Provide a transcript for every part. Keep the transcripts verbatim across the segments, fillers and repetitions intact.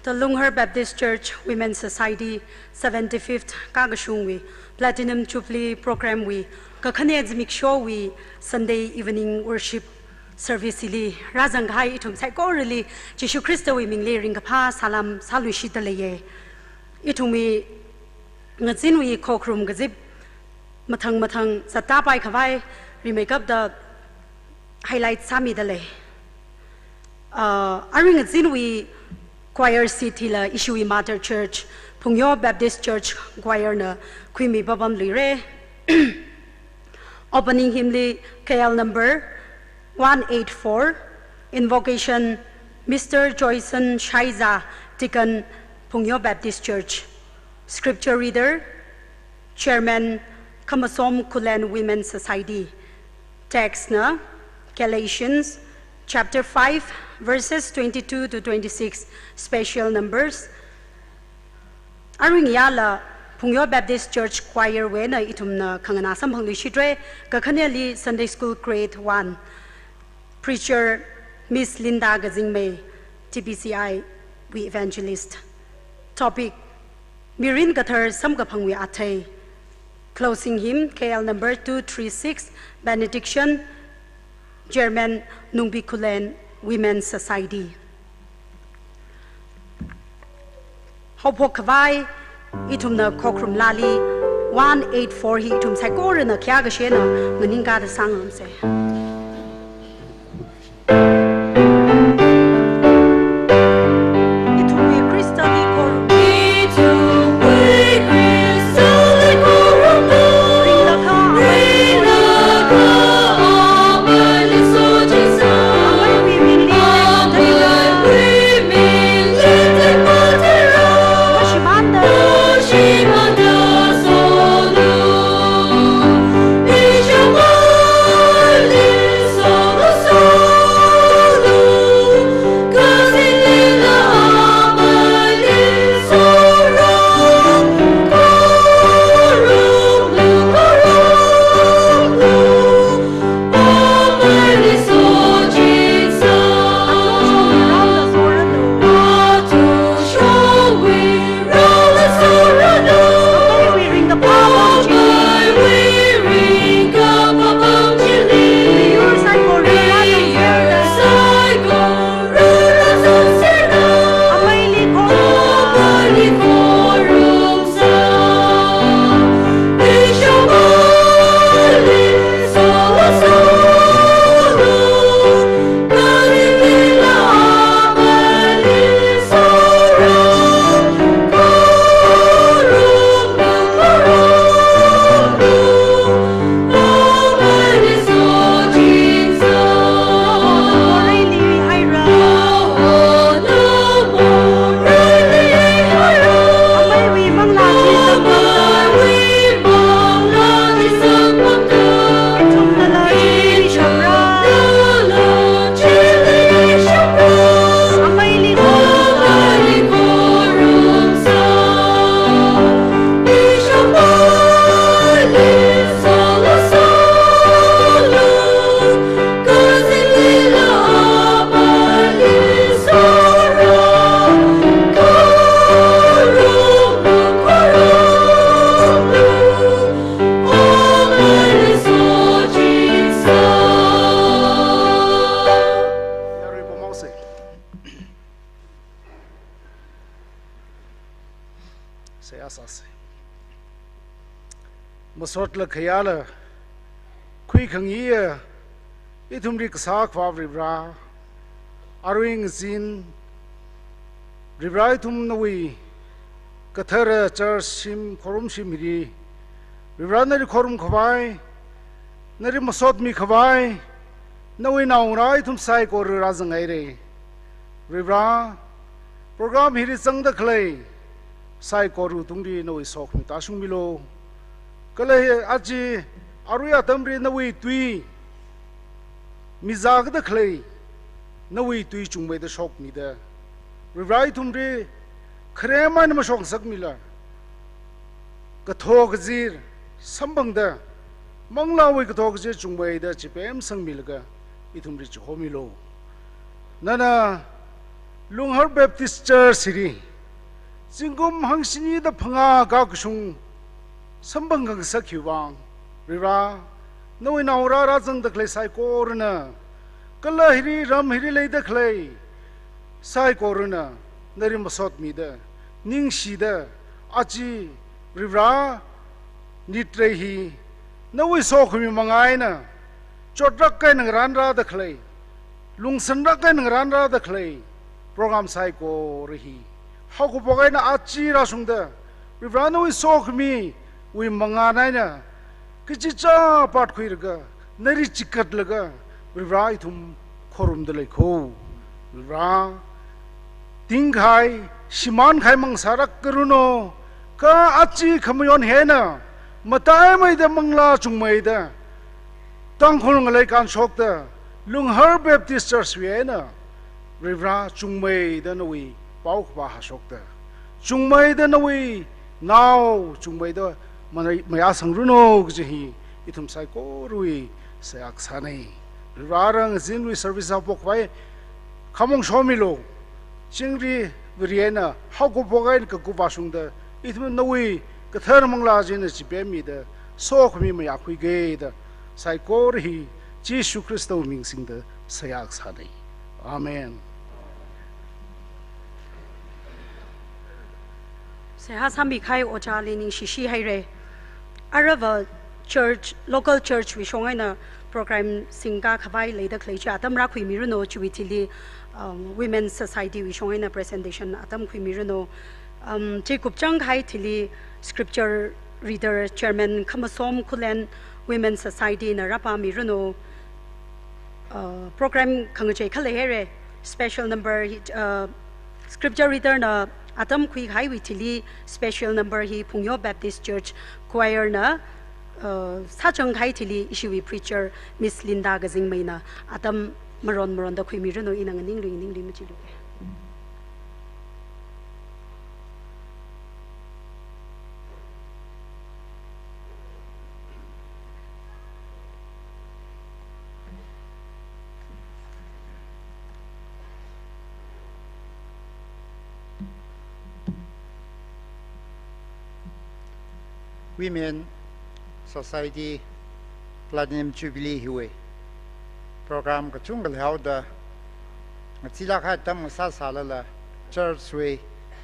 The Lunghar Baptist Church Women Society seventy-fifth Kakashungwui Platinum Jubilee Programwui kakhane zimikshowui Sunday evening worship service li rāzangkahai ithum saikorali Jishu Khristawui mingli ringkaphā salam sāluishitda leiye. Ithumwui ngazinwui khokharum kazip mathang mathang zattāpai khavai rimeikapta highlight sāmida lei. Uh, arui ngazinwui choir seat hila ishiwui Mother Church, Phungyo Baptist Church Choir na khuimi papamluire. Opening hymn li K L number one eight four, invocation, Mister Joyson Shaiza, Deacon, Phungyo Baptist Church. Scripture reader, Chairman, Khamasom Khullen Women Society. Text na Galatians chapter five, verses twenty-two to twenty-six, special numbers. Arui ngayāla Phungyo Baptist Church Choir wuina ithumna khanganā samphangluishitra, kakhaneli Sunday School Grade one, preacher Miss Linda Kazingmei, T B C I wui evangelist. Topic: Mirin Kathar Samkaphangwui Athei. Closing hymn, K L number two three six, Benediction, Chairman Nungbi Khullen Women Society. Haophok khavai ithumna khokharum laali one eight four hi ithum saikorana khayākashena maningkāda sāngarumse. Ithumwui Khristali khorum. Ithumwui Khristali khorum. Ringlakha amei. Ringlakha amei. Ameiwui mingli. Ameiwui mingli. Mashimānda. Mashimānda solu. Seihā sāsa. Masotla khayāla khuikhangayi ithumli kasā Akhava Varivara, arui ngazin Varivara ithum nawui kathara church shim, khorum shim hili, Varivara nali khorum khavai, nali masotmi khavai, nawui naongarā ithum saikora rāzanghaira. Varivara, program hili zangda khalei saikora tungli nawui sokhami tāshungmilu. Kala hi aja arui atamli nawui tui mizākada khalei nawui tui chungmeida shokmida, Varivara ithumli kharemana mashokngasakmila, kathok kazir samphangda, manglāwui kathok kazir chungmeida chipemsangmilaga ithumli chihomilu. Nana Lunghar Baptist Church hili zingkum hangshini da phangā kakashung samphang khangasak hiwui vang, Varivara, nawui naongarā rāzangda khalei saikorana, kala hili ram hili leida khalei saikorana, nali masotmida, ningshida, aja Varivara, nitrei hi, nawui sokhami manga eina, chotrak eina ngarānrāda khalei, lungsanrak eina ngarānrāda khalei program saikora hi, haokaphok eina aja rāshungda, Varivara nawui sokhamiwui manga eina, kachichā part khuilaga, nali chikatlaga, Varivara ithum khorumda lei kho. Varivara, tingkahai, shimānkahai mang sālākranu, kha aja khamayon hi eina, mataimeida manglā chungmeida, Tangkhul ngalei kānshokta, Lunghar Baptist Church wui eina, Varivara chungmeida nawui paokaphā hāshokta, chungmeida nawui nao, chungmeida manai, mayāsangranu kaji hi, ithum saikorawui seihā kasāna. Varivara ngazinwui service haophok khavai, khamong shomilu, chingri viri eina, haokaphok eina kakup vāshungda, ithum nawui kathar manglā china chipemmida, sokhami mayākhuiga da, saikora hi, Jishu Khristawui ming singda seihā kasāna. Amen. Seihā sāmikahai ojāli ningshishi haira. Aruiva church, local church wui shong eina program singkā khavai leida khalei chi atam rākhuimiranu, chiwui thili, um, Women Society wui shong eina presentation atam khuimiranu. Um, chi kupchangkahai thili scripture reader chairman Khamasom Khullen Women Society na rāpāmiranu. Uh, program khangachei khalei haira, special number hi, uh, scripture reader na atam khuikahaiwui thili special number hi Phungyo Baptist Church Choir na, uh, sāchangkahai thili ishiwui preacher Miss Linda Kazingmeina atam maron maronda khuimiranu, ina nganinglui nganinglui machilu. Women Society Platinum Jubilee hiwui program kachungkha leihaoda, ngachilāk kahai atam ngasāsālala, church wui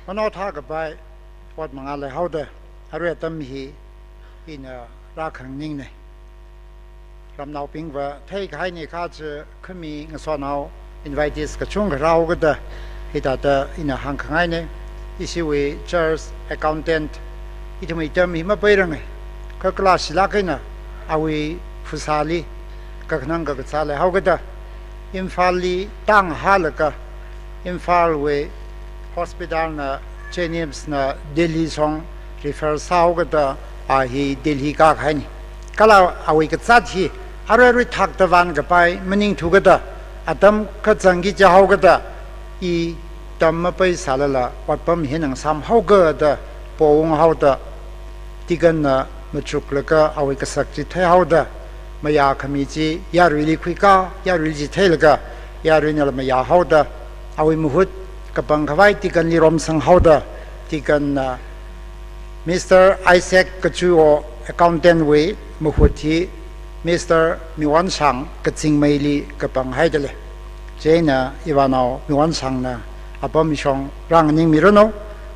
manotha kapai ot manga leihaoda, arui atam hi ina rākhanganingna. Ramnaobingva theikahaina kachi khami ngasotnao invitees kachungkha rāhaokada, hithāda ina hāngkhangaina. Ishiwui church accountant, ithumwui term hi mapeiranga, kha class shilāk eina awui phasāli kakhanang kakazā leihaokada, Imphalli tānghālaga, Imphalwui hospital na, JNIMS na Delhi shong refer sāhaokada, a hi Delhi kākahaina. Kala awui kazāt hi arui arui thakta vānkapai maningthukada, atam kachangki jihaokada, i term mapeisālala otpam hi ngasāmhaoga da pounghaoda, deacon na machuklaga awui kasak chi theihaoda, mayākhami chi yaruili khuikā, yaruili chitheilaga, yaruinala mayāhaoda, awui mahut kapangkhavai deacon li romsanghaoda, deacon na Mister Isaac Kachuo, accountant wui mahut hi Mister Miwonshang Kazingmeili kapanghaida lei. Chieina ivānao Miwonshangna apam shong rānganingmiranu,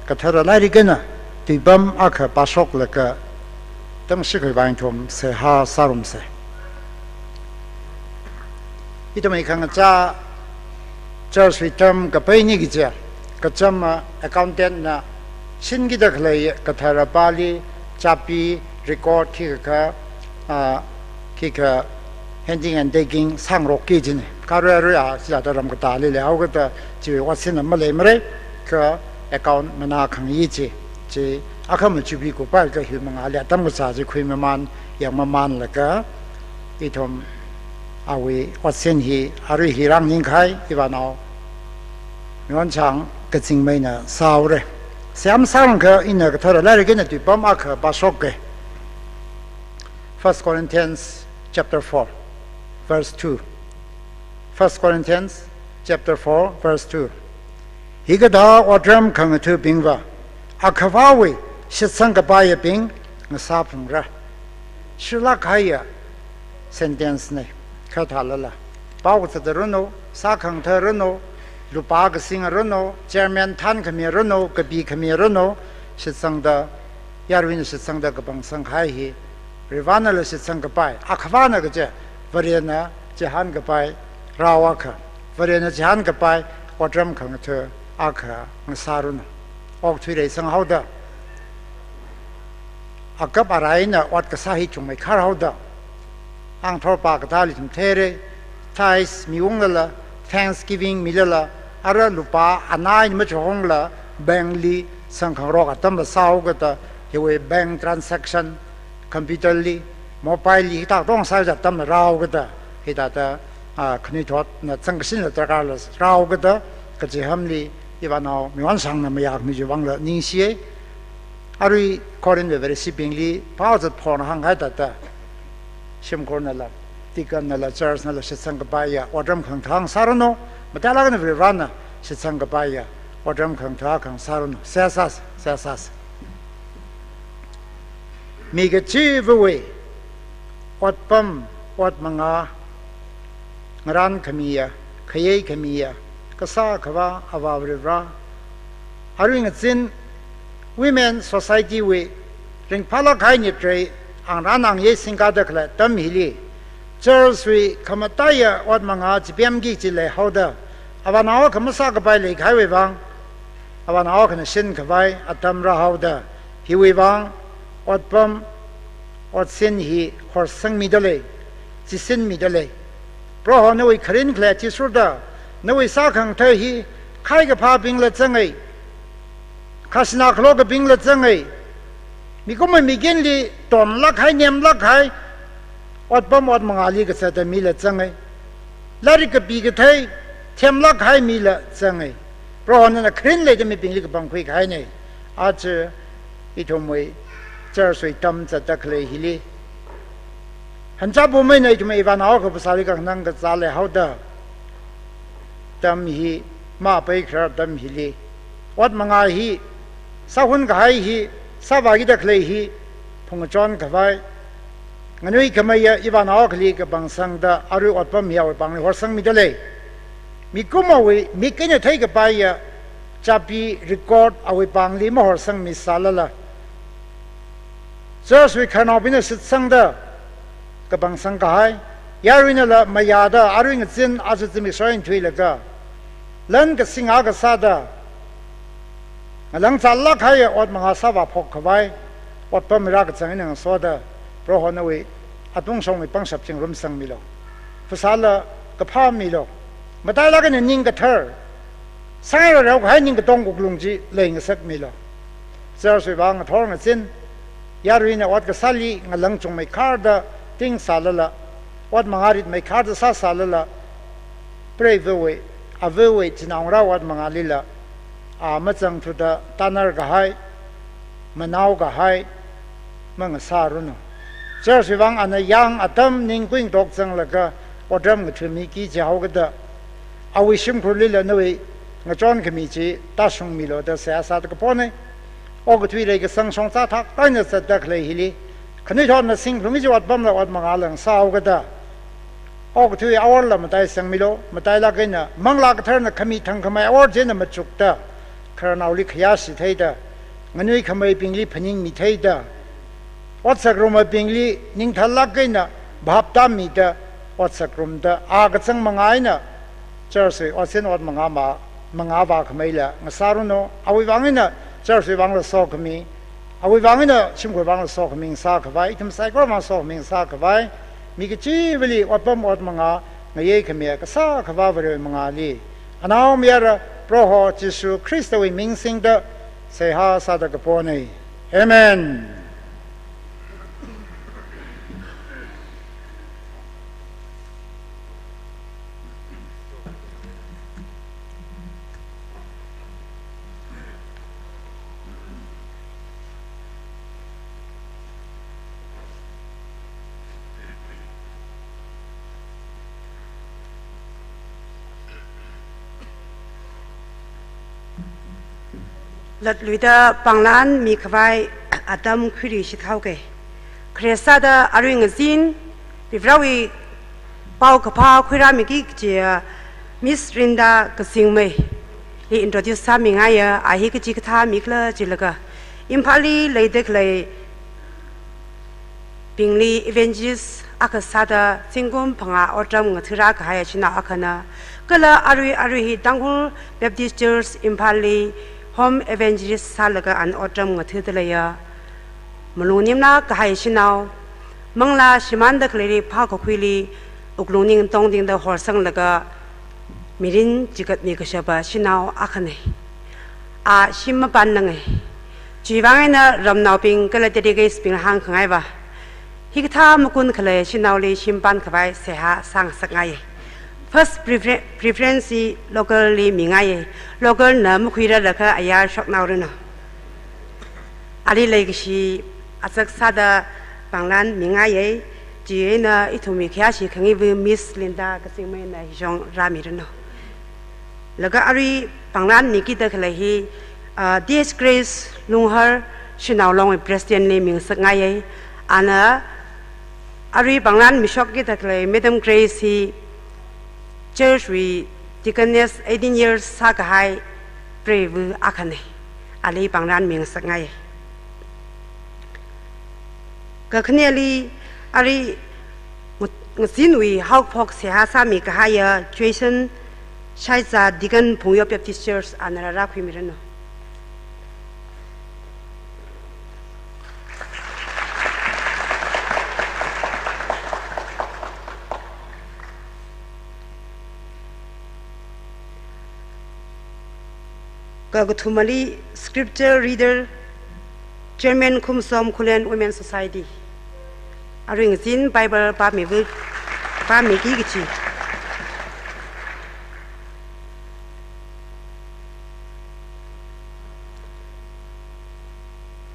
kathara lairik eina tuipam akha pāshoklaga tamshik khavai ithum seihā sārumsa. Ithumwui khangachā church wui term kapai ni kaja, kachama accountant na shinkida khalei kathara pali, chapi, record khikha, ah, khikha handing and taking sāngarokki jina. Kha arui arui a, chithāda ram katāli leihaokada, chiwui otsin maleimara, kha account manā khangayi chi, chi akhama chupi kupai kha hi mangāli atam kazā chi khuimamān, yangmamānlaga, ithum awui otsin hi arui hi rānganingkahai ivānao Miwonshang Kazingmeina sāhaora. Seihā masārangakha ina kathara lairik eina tuipam akha pāshokka. First Corinthians chapter four, verse two. First Corinthians chapter four, verse two. Hikathā otram khangathābingva, akhavāwui shitsang kapaiyabing ngasāphungra. Shilāk kahaiya sentence na, kha thālala. Pao kazata ranu, sā khangathā ranu, lupā kasing ranu, chairman thānkhami ranu, kapi khami ranu, shitsangda, yaruina shitsangda kapangsang kahai hi, Varivarānala shitsang kapai, akhavāna kaja, Varena chihān kapai rao akha, Varena chihān kapai otram khangathā akha ngasāranu. Okathui reisang haoda, akap araina ot kasā hi chungmeikhar haoda, angthor pā kathāli ithum theira, tithes miunglala, thanksgiving milala, ara lupā anā eina machuk hongla, bank li sangkhangarok atamla sāhaokada, hiwui bank transaction, computer li, mobile li, hithā katonga sāya atamla rāhaokada, hithāda, ah, khanuithotna zangkashinla darkārla rāhaokada, kachihamli, ivānao Miwon Shangna mayākhami chiwui vangla ningshiya. Arui Corinth wui Vareshibingli pao zatphongna hāngkahai thāda, shimkhurnala, deacon nala, church nala shitsang kapaiya otram khangathā ngasāranu, matailāk eina Varivarāna shitsang kapaiya otram khangathā ngasāranu. Seihā sāsa, seihā sāsa. Mi kachivawui otpam, otmangā ngarānkhamiya, khayeikhamiya, kasā Akhavā Avā Varivarā, arui ngazin Women Society wui ringphālāk kahai nitrei angrān angyei singkada khalei atam hili, church wui khamataiya otmangā chipemki kaji leihaoda, avānao akha masā kapai leikahaiwui vang, avānao akhana shinkhavai atam rāhaoda, hiwui vang otpam, otsin hi horsangmida lei, chisinmida lei. Proho nawui kharin khalei athishurda, nawui sākhangathā hi khai kaphābingla zanga, khajana khalokabingla zanga, mikumo mikinli tomlāk kahai, nemlāk kahai, otpam otmangāli kazata mila zanga, lairik kapi kathei themlāk kahai mila zanga. Proho nana kharin leida mibingli kapangkhui kahaina. Aja ithumwui church wui tam zatda khalei hili, hanchapum eina ithum ivānao akha phasāli kakhanang kazā leihaoda, tam hi mapai kharar atam hili, otmangā hi, sāhun kahai hi, sāvākida khalei hi phungchon khavai, nganuikhameiya ivānao akhali kapangsangda arui otpam hi awui pāngli horsangmida lei. Mikumowui mik eina theikapaiya chapee record awui pāngli mahorsangmisālala, church wui khararnaobingna shitsangda kapangsang kahai, yaruinala mayāda arui ngazin aja zimiksho eina thuilaga, lan kasing akha sāda, ngalāng chālāk kahaiya otmangā sāvāphok khavai, otpam rākazang eina ngasoda, Proho nawui atungshongwui pangshap chingrumsangmilu. Phasāla kaphā milu. Matailāk eina ning kathar, sāngararao kahai ning katong wuklung chi leingasakmilu. Church wui vang ngathor ngazin, yaruina ot kasāli ngalāng chungmeikharda tingsālala, otmangā ritmeikharda sāsālala, preiva̱wui, ava̱wui, chinaongarāwui otmangālila, a mazangthuda tānar kahai, manao kahai mangasāranu. Church wui vang ana yang atam ningkhuingatok zanglaga otram ngathāmiki jihaokada, awui shimkhurlila nawui ngachonkhami chi tāshungmilu da seihā sāda kapona. Okathui reikasang shongza thak eina zatda khalei hili, khanuithotna singphalungki kaji otpamla otmangāla ngasāhaokada, okathui aworla mataisangmilu, matailāk eina Manglā Katharana khami thangkhamei awor china machukta, khararnaoli khayāshi theida, nganuikhameibingli phaningmi theida, otsak rumabingli ningthālāk eina bhap tāmida, otsak rumda, a kachang manga eina church wui otsin otmangā ma, mangā vākhameila ngasāranu, awui vang eina church wui vangla sokhami, awui vang eina shimkhur vangla sokhami ngasākhavai, ithum saikora vang sokhami ngasākhavai, mi kachivali otpam otmangā ngayeikhami kasā Akhavā Varewui mangāli, anaomayara Proho Jishu Khristawui ming singda seihā sāda kapona. Amen. Latluida panglan mikhavai atam khuirishit haoke. Khare sāda arui ngazin, Varivarāwui paokaphā khuirāmiki kajiya Miss Rinda Kazingmeili introduce sāmingaiya, a hi kachi kathā mikhala jilaga, Imphalli leida khalei bingli evangelist akha sāda zingkum phangā otram ngathara kahai shanao akhana, kala arui arui hi Tangkhul Baptist Church Imphalli home evangelist sālaga ana otram ngathada leiya. Malung nimla kahai shanao, manglā shimānda khaleili phākakhuili wuklung ning tongtingda horsanglaga mirin chigatmi kashapa shanao akhana. A shim mapannange. Chiwui vang eina ramnaobing kala delegates bing hāngkhangaiva, hikathā magun khalei shanaoli shim pankhavai seihā sāngasakngai. First prefer-, preference hi local li mingaiya. Local na makhuirarlaga ayar shoknaoranu. Ali leikashi achak sāda panglan mingaiya. Chieina ithumwui khayāshi khangayiva Miss Rinda Kazingmeina hishong rāmiranu. Laga arui panglan mikida khalei hi, ah, T H Grace Lunghar, Shanao Longwui President li mingasakngaiya. Ana arui panglan mishokkida khalei Madam Grace hi church wui deaconess eighteen years sākahai preiva akhana. Ali panglan mingasakngaiya. Kakhaneli arui ngu-, ngazinwui haophok seihā sāmi kahaiya Jason Shaiza, Deacon, Phungyo Baptist Church, ana rākhuimiranu. Kakathumali scripture reader, Chairman Khumsom Khullen Women Society. Arui ngazin Bible pāmiva, pāmiki kachi.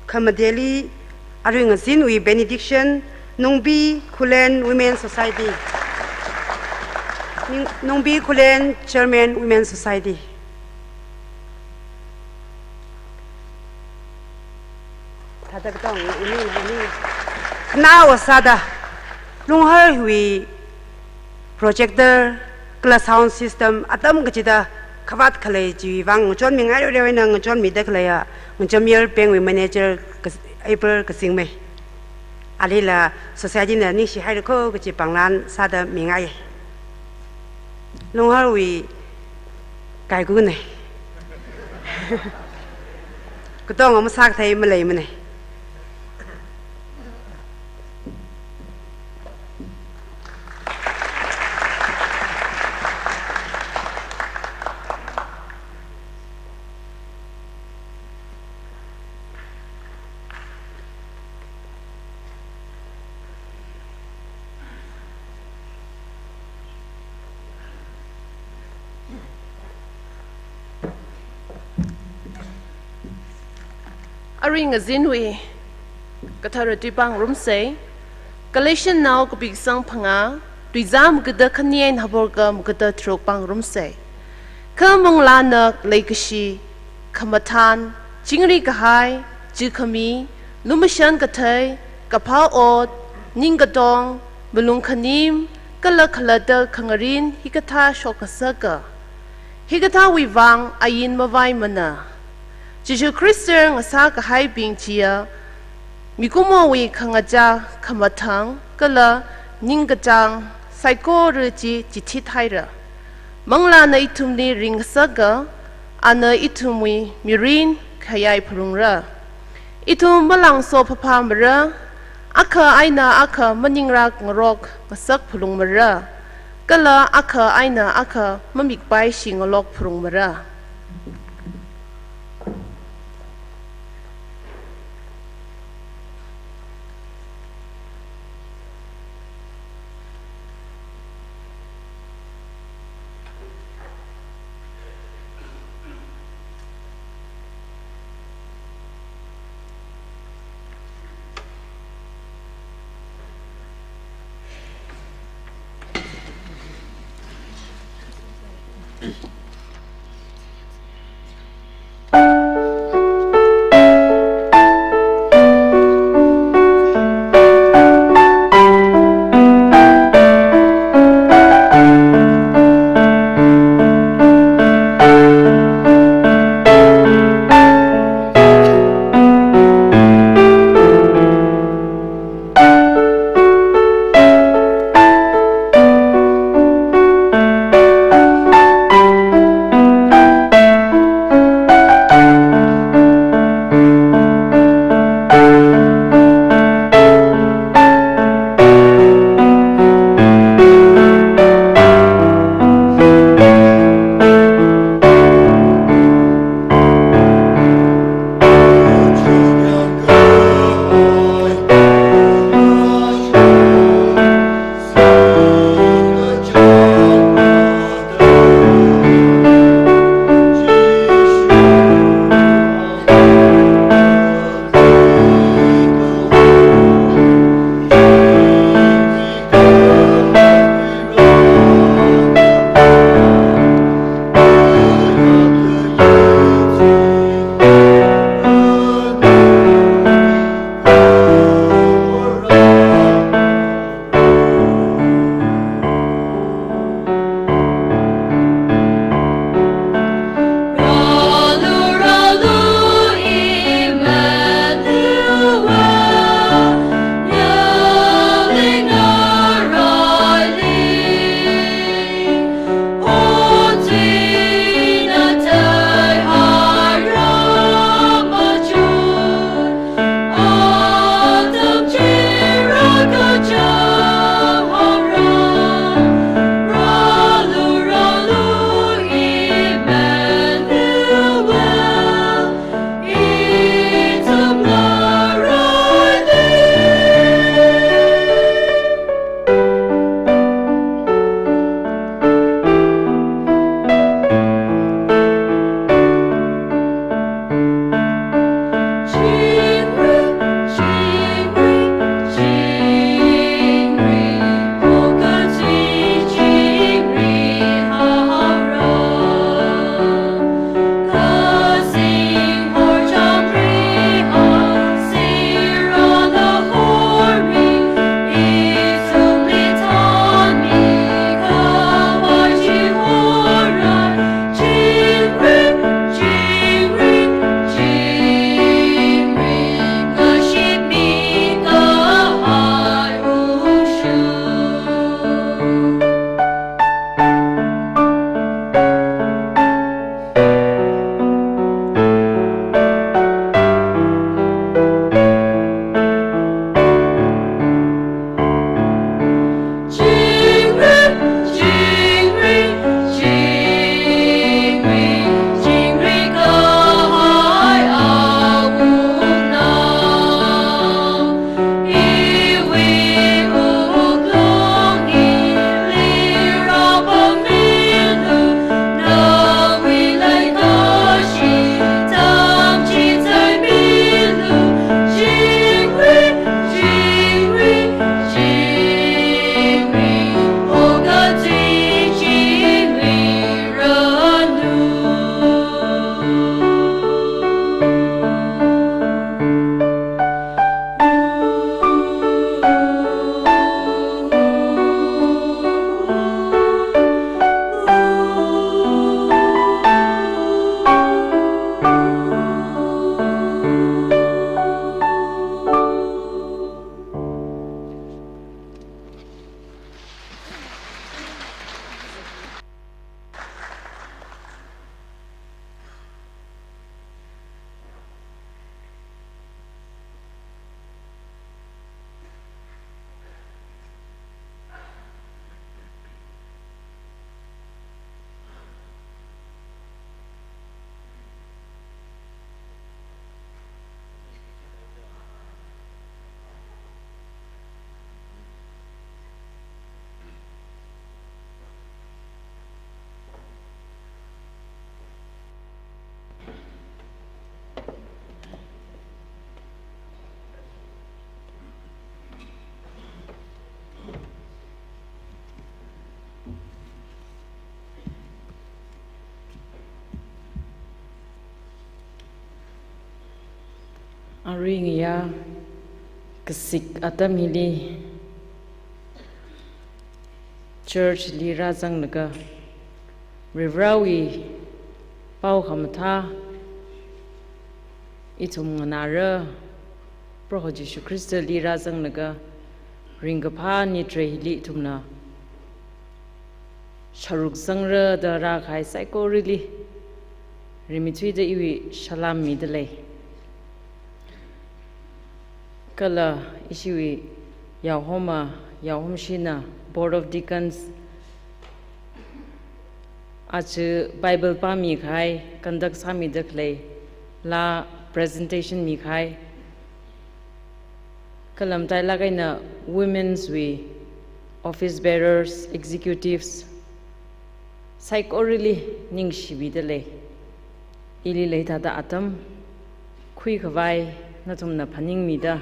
Khamateli arui ngazinwui benediction, Nungbi Khullen Women Society. Ning-, Nungbi Khullen, Chairman Women Society. Thāda katong ini, ini. Khanao sāda, Lungharwui projector kala sound system atam kachida khavāt khalei chiwui vang ngachonmingai rere eina ngachonmida khaleiya Ngachamyar Bank wui manager Kas-, April Kazingmei. Alila society na ningshihaira kho kachi panglan sāda mingai. Lungharwui kaikuna. Katonga masākathei maleimana. Arui ngazinwui kathara tui pāngarumsa. Galatian nao kapi kasang phangā, tuizā magada khani eina haophokta magada tharuk pāngarumsa. Kha manglāna leikashi, khamathān, chingri kahai, chi khami, lumashan kathei, kaphā ot, ning katong, malung khanim, kala khalatta khangarin hikathā shokngasaka. Hikathāwui vang ain mavaimana. Jishu Khrista ngasā kahaibing chiya, mikumowui khangachā, khamathān, kala ningkachāng saikora chi chithit haira. Manglāna ithumli ringngasaka, ana ithumwui mirin khayai pharungra. Ithum malangso phaphāmara, akha eina akha maningrāngarok ngasak phalungmara, kala akha eina akha mamikpaishi ngalok pharungmara. Arui ngayā kasik atam hili church li rāzanglaga Varivarāwui pao khamathā ithum nganāra. Proho Jishu Khristali rāzanglaga ringkaphā nitrai hili ithumna sharuk zangra da rākahai saikorali rimeithuida iwui salam midalei. Kala ishiwui yaohoma, yaohomshina, Board of Deacons, aja Bible pāmikahai, conduct sāmida khalei, laa presentation mikahai, kala matailāk eina women's wui office bearers, executives, saikorali ningshimidalei. Ili leithāda atam khuikhavai nathumna phaningmida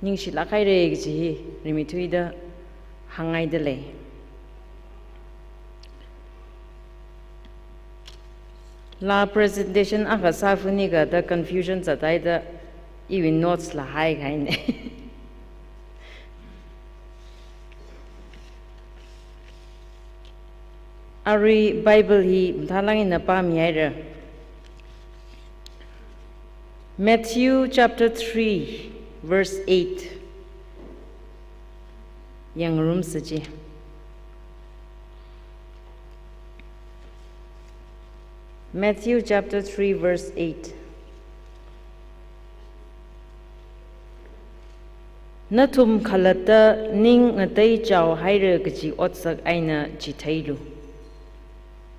ningshilāk haira kaji hi rimeithuida hāngngaidalei. Laa presentation akha sāfuni kajida confusion zathaida iwui notes la haikahaina. Arui Bible hi mathālāk eina pāmihaira. Matthew chapter three, verse eight. Yangngarumsa chi. Matthew chapter three, verse eight. Nathum khalatta ning ngateichao haira kaji otsak eina chitheilu.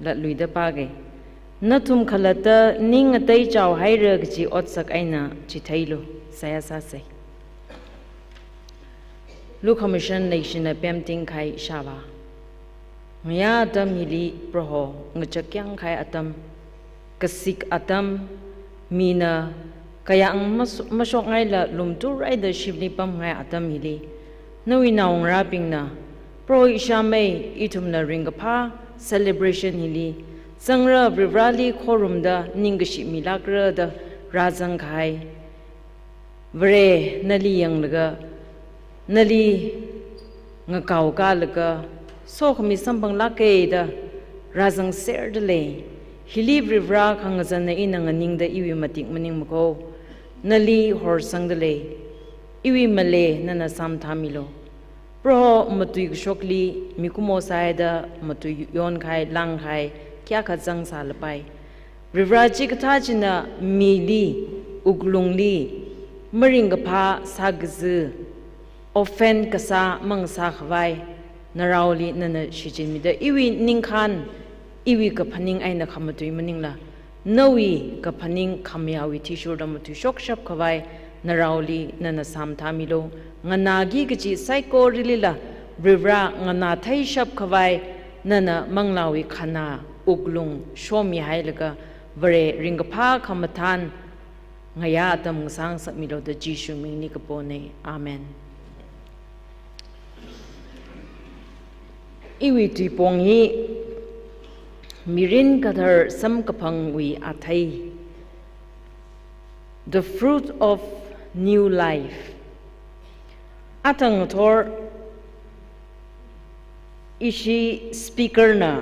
Latluida pāga. Nathum khalatta ning ngateichao haira kaji otsak eina chitheilu. Seihā sāsa. Lukhamashan leishina pemting kahai ishāvā. Ngayā atam hili Proho ngachakyang kahai atam, kasik atam, mina kayāng mas-, mashokngaila lumturaida shimli pamngai atam hili, nawui naongarābingna, Proho ishāmei, ithumna ringkaphā celebration hili zangra, Varivarāli khorumda ningkashi milākra da rāzangkahai. Vare, nali yanglaga, nali ngakaokālaga, sokhami samphanglāka da rāzangserdalei. Hili Varivarā khangazanna ina nganingda iwui matik maningmako, nali horsangdalei. Iwui malei nana sāmathāmilu. Proho, matui kashokli mikumo sāhaida matui yonkahai, langkahai kayākha zangsālapai. Varivarā chikathā china mili, wuklungli maringkaphā sākazi, offend kasā mangasākhavai, naraoli nana shichinmida iwui ningkhān, iwui kaphaning eina khamatui maningla, nawui kaphaning khamayāwui athishurda matuishokshapkhavai naraoli nana sāmathāmilu. Nganāki kaji saikorilila Varivarā nganātheishapkhavai nana manglāwui khanā wuklung shomihailaga, Vare ringkaphā khamathān ngayā atam ngasāngasakmilu da Jishu mingli kapona. Amen. Iwui tuipong hi Mirin Kathar Samkaphangwui Athei, The Fruit of New Life. Athang ngathor ishi speaker na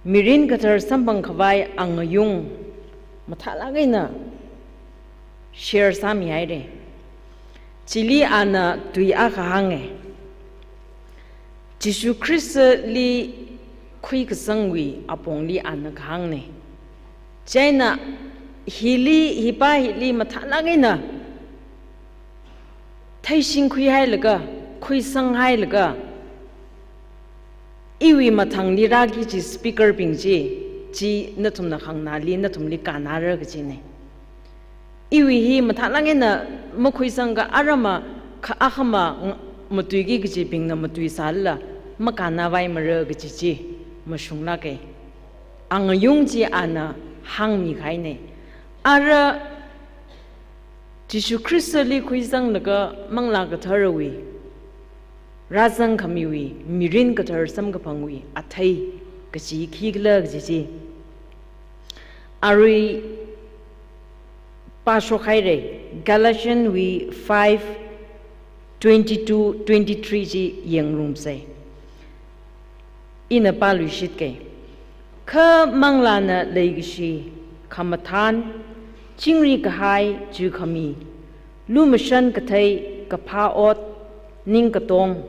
Mirin Kathar samphangkhavai angayung mathālāk eina share sāmihaira. Chili ana tui akha hānga. Jishu Khristali khuikasangwui apongli ana kahāngna. Chieina hili, hi pā hili mathālāk eina theishingkhuihailaga, khuisanghailaga, iwui mathangli rāki kaji speaker bing chi, chi nathumna khanganāli, nathumli kannāra kajina. Iwui hi mathālāk eina makhuisangakha aram akha, akhama ng-, matuiki kajibingna matuisālala makannāvaimara kaji chi mashunglāka. Angayung chi ana hāngmikahaina. Ara Jishu Khristali khuisanglaga Manglā Katharawui rāzangkhamiwui Mirin Kathar samkaphangwui athei kaji khikhala kaji chi. Arui pāshok haira, Galatians wui five twenty-two, twenty-three chi yangrumsa. Ina pāluishitke. Kha manglāna leikashi, khamathān, chingri kahai, chukhami, lumashan kathei, kaphā ot, ningkatong.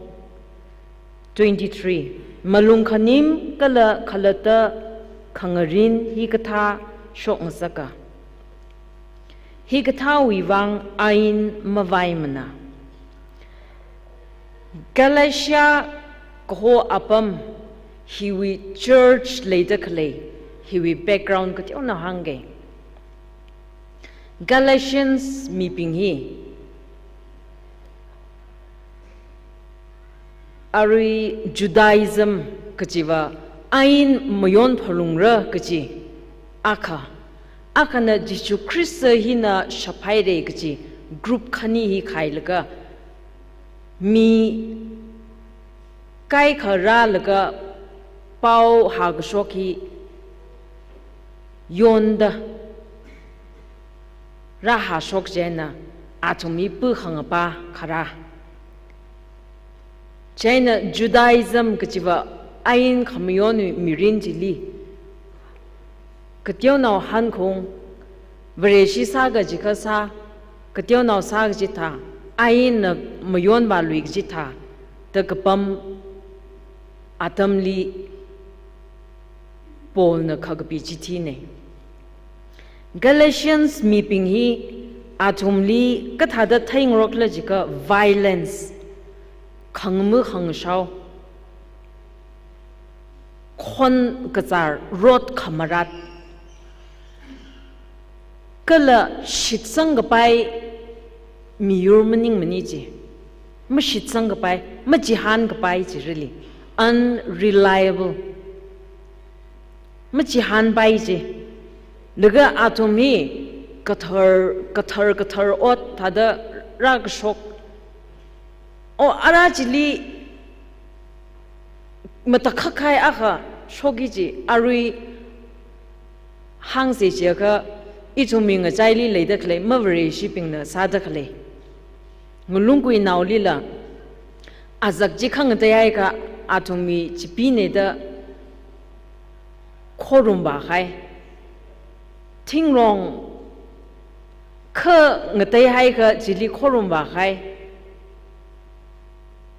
Twenty-three. Malung khanim kala khalatta khangarin hikathā shokngasaka. Hikathāwui vang ain mavaimana. Galatia kaho apam hiwui church leida khalei, hiwui background kateonao hāngke. Galatians mibing hi arui Judaism kachiva ain mayon phalungra kachi akha, akhana Jesu Khrista hina shaphaira kachi group khani hi khailaga, mi kaikha rālaga pao hākashok hi yonda rāhāshok chieina athum hi pu khangapa kharā. Chieina Judaism kachiva ain khamayonwui mirin chili kateonao hankhaung, Vareshi sāga chikha sā, kateonao sāga chithā, ainna mayonvālui kachithā da kapam atamli Paulna kakapi chithina. Galatians mibing hi athumli kathāda theingarokla jiakha violence, khangmu khangshao, khon kazār, rot khamarat, kala shitsang kapai miyur maningmana chi. Mashitsang kapai, machihān kapai chi really. Unreliable. Machihānpai chi. Laga athum hi kathar, kathar, kathar ot thāda rākashok. O ara chili matakhak kahai akha shoki chi, arui hāngsa chiakha, ithumwui ngachaili leida khalei, mavareshibingna sāda khalei. Ngalungkuinaolila, azak chi khangatei haiakha, athumwui chipina da khorumvākahai. Thingrong khangatei haiakha chili khorumvākahai.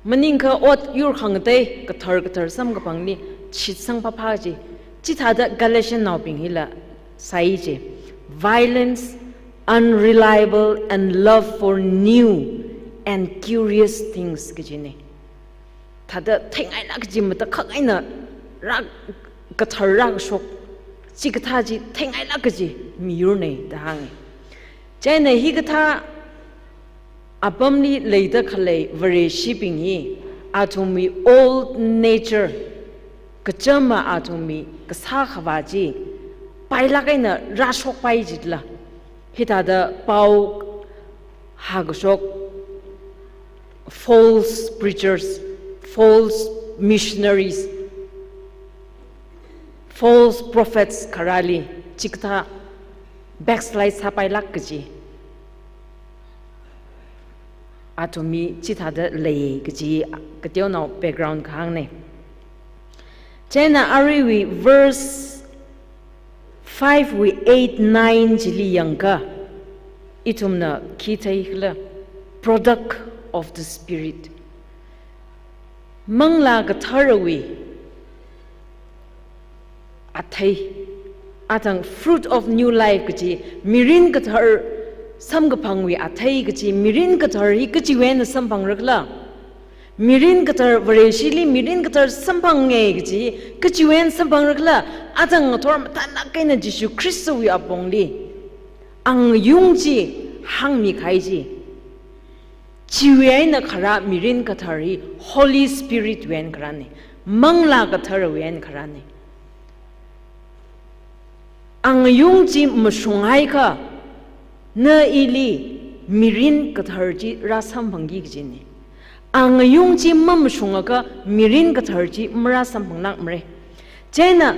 Maningakha ot yur khangatei, kathar kathar samkaphangli shitsang phāphā chi. Chithāda Galatiannaobing hila sai chi. Violence, unreliable, and love for new and curious things kajina. Thāda theingailāk kaji matakhak eina rā, kathar rākashok, chikathā chi theingailāk kaji miyurna da hānga. Chieina hikathā apamli leida khalei vareshibing hi, athumwui old nature, kachama athumwui kasā khavā chi pailāk eina rāshokpai jila, hithāda pao hākashok, false preachers, false missionaries, false prophets kharāli chikathā backslide sāpailāk kaji, athum hi chithāda lei kaji kateonao background kahāngna. Chieina aruiwui verse five wui eight, nine chili yangakha, ithumna khi theikhala, product of the Spirit. Manglā Katharawui athei, athang fruit of new life kaji, mirin kathar samkaphangwui athei kaji, mirin kathar hi kachiwui eina samphangra khala? Mirin kathar, Vareshili mirin kathar samphanga kaji, kachiwui eina samphangra khala? Athang ngathor mathānlāk eina Jishu Khristawui apongli angayung chi hāngmikahai chi. Chiwui eina kharā mirin kathar hi Holy Spirit wui eina kharāna, Manglā Katharawui eina kharāna. Angayung chi mashunghaiakha, na ili mirin kathar chi rāsamphangki kajina. Angayung chi mamashungakha mirin kathar chi marāsamphanglākmara. Chieina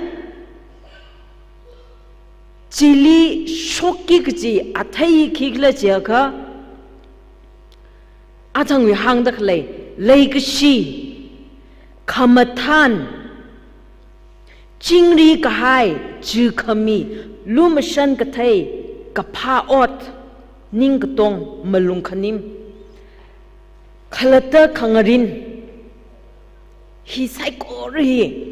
Chili shokki kaji athei khikhala jiakha, athangwui hāngda khalei, leikashi, khamathān, chingri kahai, chi khami, lumashan kathei, kaphā ot, ning katong, malung khanim, khalatta khangarin, hi saikora hi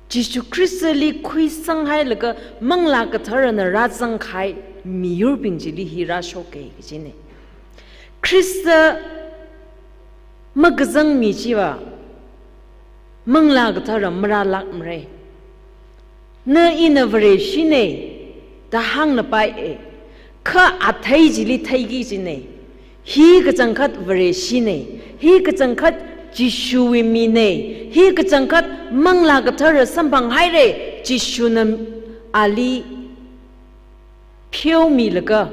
Jishu Khristali khuisang hailaga Manglā Katharana rāzang kahai miyurbing chili hi rāshoka kajina. Khrista makazang mi chiva Manglā Kathara marālākmara. Na ina Vareshina da hāngnapai e, kha athei chili theiki kajina. Hi kachangkhat Vareshina, hi kachangkhat Jishuwui mina, hi kachangkhat Manglā Kathara samphang haira, Jishuna ali pheomilaga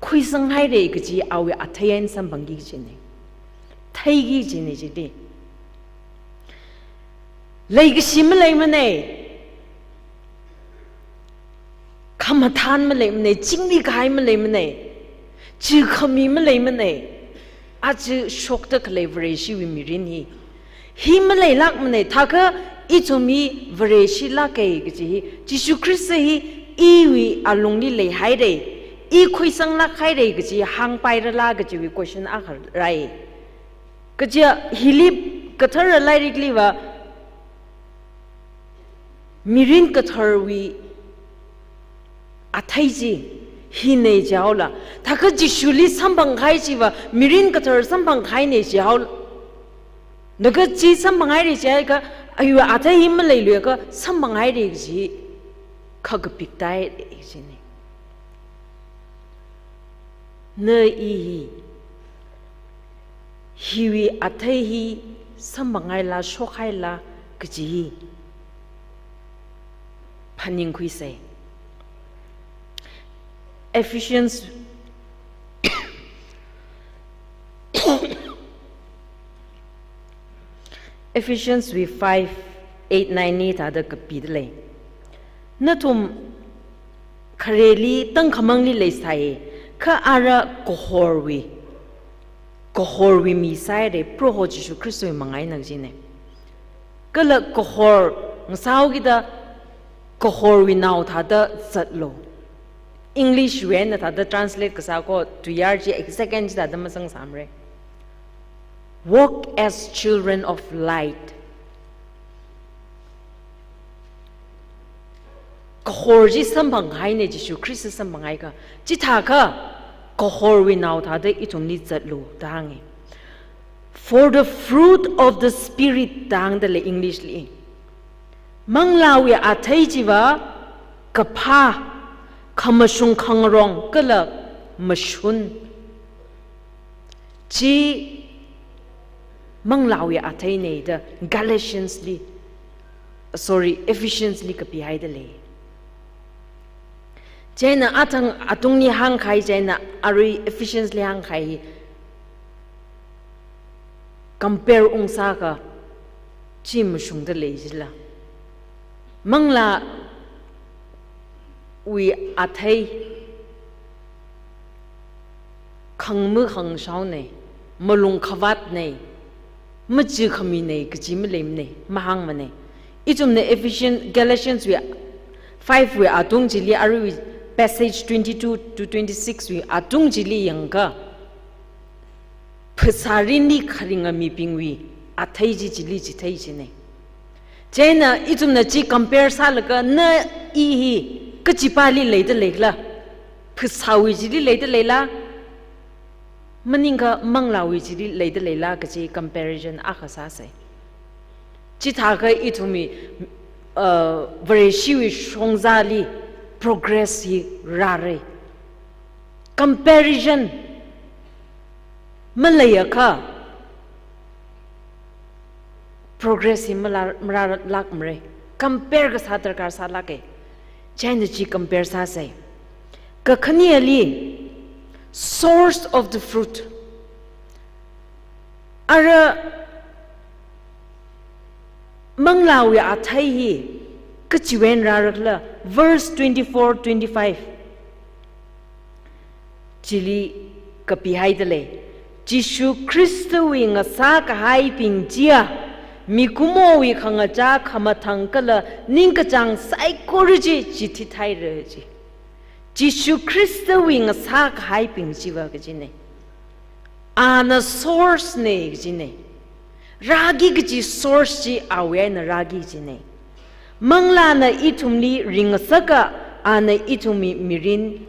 khuisang haira kaji awui athei eina samphangki kajina. Theiki kajina chili. Leikashi maleimana, khamathān maleimana, chingri kahai maleimana, chi khami maleimana. Aja shokda khalei Vareshiwui mirin hi, hi maleilākmana, thākha ithum hi Vareshilāka kaji hi, Jishu Khrista hi iwui alungli leihaira, i khuisanglāk haira kaji hāngpairala kajiwui question akha rāi. Kaja hili Kathara Lairikliva mirin katharwui athei chi hina jihaola, thākha Jishuli samphang kahai chiva mirin kathar samphang kahaina jihaola, laga chi samphang haira jiakha, awui athei hi maleiluiakha samphang haira kaji khakapik tāi kajina. Na i hi hiwui athei hi samphang haila, shok haila kaji hi phaningkhuisa. Ephesians, Ephesians wui five, eight, nine li thāda kapida lei. Nathum khareli tangkhamangli leisai, kha ara kahorwui, kahorwui mi sāhaira, Proho Jishu Khristawui manga eina kajina. Kala kahor ngasāhaokida kahorwui nao thāda zatlu. English wui eina thāda translate kasā ko, tuiyār chi exact eina chithāda mazangsāmara. Walk as children of light. Kahor chi samphang kahaina, Jishu Khrista samphang haikha. Chithākha kahorwui nao thāda ithumli zatlu da hānga. For the fruit of the Spirit da hāngda lei English li. Manglāwui athei chiva kaphā, khamashung khangarong kala mashun. Chi Manglāwui atheina da Galatians li, sorry, Ephesians li kapihaida lei. Chieina athang atungli hāngkahai, chieina arui Ephesians li hāngkahai hi compare ungsākha chi mashungda lei jila. Manglāwui athei khangma khangshaona, malung khavātna, machi khamina kaji maleimana, mahāngmana. Ithumna Ephesians, Galatians wui five wui atung chili, aruiwui passage twenty-two to twenty-six wui atung chili yangakha, phasārinli kharinga mibingwui athei chi chili chithei china. Chieina ithumna chi compare sālaga na i hi kachipāli leida leikhala? Phasāwui chili leida leila, maningakha manglāwui chili leida leila kaji comparison akha sāsa. Chithākha ithumwui, uh, Vareshiwui shongzali progress hi rāra. Comparison maleiakha progress hi mala-, marālākmara. Compare kasā darkar sālāka. Chieina chi compare sāsa. Kakhaneli, source of the fruit. Ara manglāwui athei hi Kachiwui eina rārakhala, verse twenty-four, twenty-five. Chili kapihaida lei. Jishu Khristawui ngasākahaibing chiya, mikumowui khangachā khamathāng kala ningkachāng saikora chi chithithaira ji. Jishu Khristawui ngasākahaibing chiva kajina. Ana source na kajina. Rāki kaji source chi awui eina rāki kajina. Manglāna ithumli ringngasaka, ana ithumwui mirin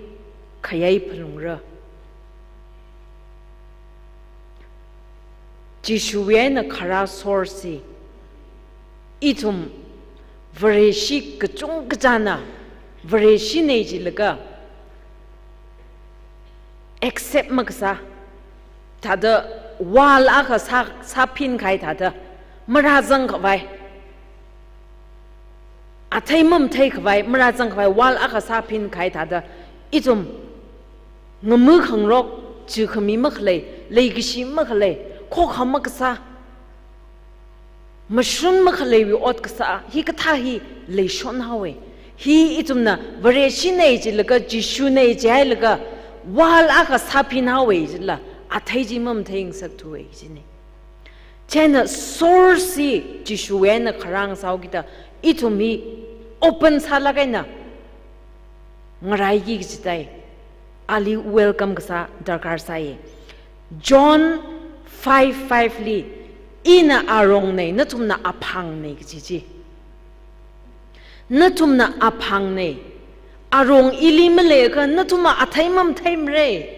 khayai phalungra. Jishuwui eina kharā source hi, ithum Vareshi kachungkachāna Vareshina jilaga accept makasā, thāda wall akha sā, sāphin kahai thāda marāzang khavai, athei mamathei khavai, marāzang khavai wall akha sāphin kahai thāda, ithum ngamukhangarok, chukhami makhalei, leikashi makhalei, khokha makasā, mashun makhaleiwui ot kasā hikathā hi leishon haowa. Hi ithumna Vareshina jilaga, Jishuna jihailaga wall akha sāphin haowa jila, athei chi mamathei ngasakthuwa jina. Chieina source hi Jishuwui eina kharā sāhaokida, ithum hi open sālāk eina ngaraiki kajidai, ali welcome kasā darkar sāi. John five five li, "Ina arongna, nathumna aphangna," kaji chi. Nathumna aphangna. Arong ili maleiakha nathumva athei mamatheimara.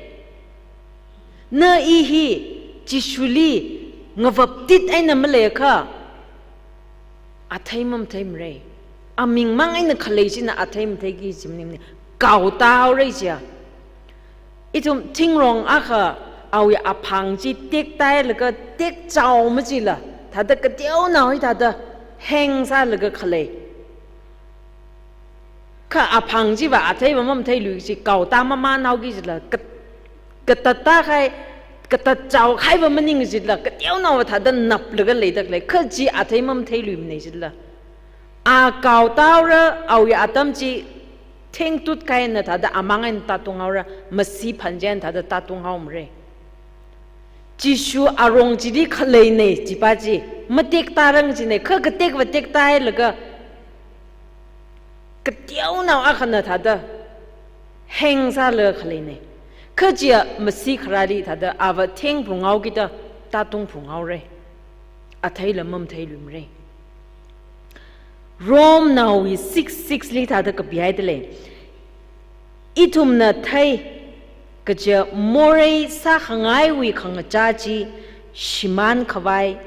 Na i hi Jishuli ngavaptit eina maleiakha athei mamatheimara. Aming mang eina khalei china athei matheiki kaji maningmana. Kaotāhaora jiya. Ithum thingrong akha awui aphang chi tektāhailaga tekchao machila, thāda kateonao hi thāda hang sālaga khalei. Kha aphang chiva atheiva mamatheilui chi, kaotā mamānhaoki jila, ka-, katattākahai, katatchaohaiva maning jila, kateonaova thāda naplaga leida khalei, kha chi athei mamatheiluimana jila. A kaotāhaora, awui atam chi thengtut kahaina thāda amang eina tātunghaora, masi phanjen thāda tātunghaomara. Jishu arong chili khaleina, chipa chi matektārangjina, kha katekva tektāhailaga kateonao akhana thāda hang sālaga khaleina. Kha chiya masi kharāli thāda ava thengphunghaokida tātungphunghaora. Atheila mamatheiluimara. Romnaowui six six li thāda kapihaida lei. Ithumna thei, kaja morei sākhangaiwui khangachā chi shimān khavai,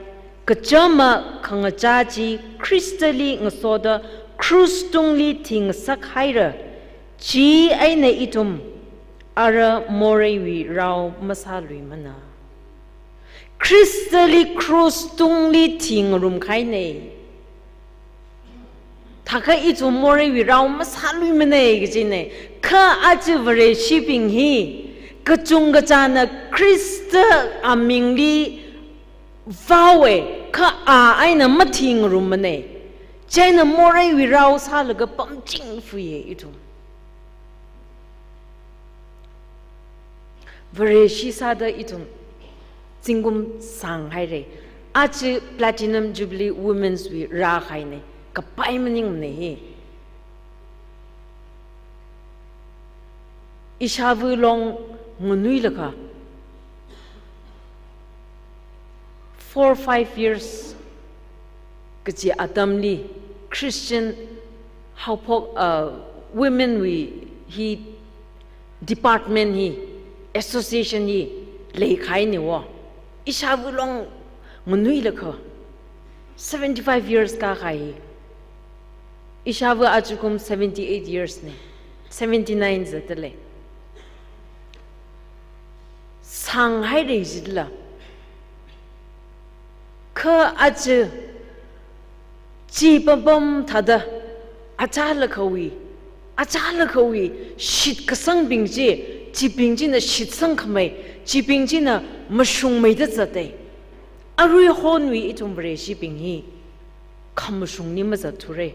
kachama khangachā chi Khristali ngasoda krus tungli thingasakhaira, chieina ithum ara moreiwui rao masāluimana. Khristali krus tungli thingarumkahaina. Thākha ithum moreiwui rao masāluimana kajina. Kha aja Vareshibing hi kachungkachāna Khrista amingli vaowa, kha a eina mathingarummana. Chieina moreiwui rao sālaga pamching fuya ithum. Vareshi sāda ithum zingkum sānghaira. Aja Platinum Jubilee Women's wui rākahaina, kapai maningmana hi. Ishāva long nganuilakha four, five years kaji atamli Christian haophok, uh, women wui hi department hi, association hi leikahaina wo. Ishāva long nganuilakha seventy-five years kākahai. Ishāva ajakum seventy-eight years na, seventy-nine zatda lei. Sānghaira jila. Kha aja chi pam pam thāda, achālakhawui, achālakhawui shitkasangbing chi, chibing china shitsangkhamei, chibing china mashungmeida zata. Aruihonwui ithum Vareshibing hi khamashungli mazathura.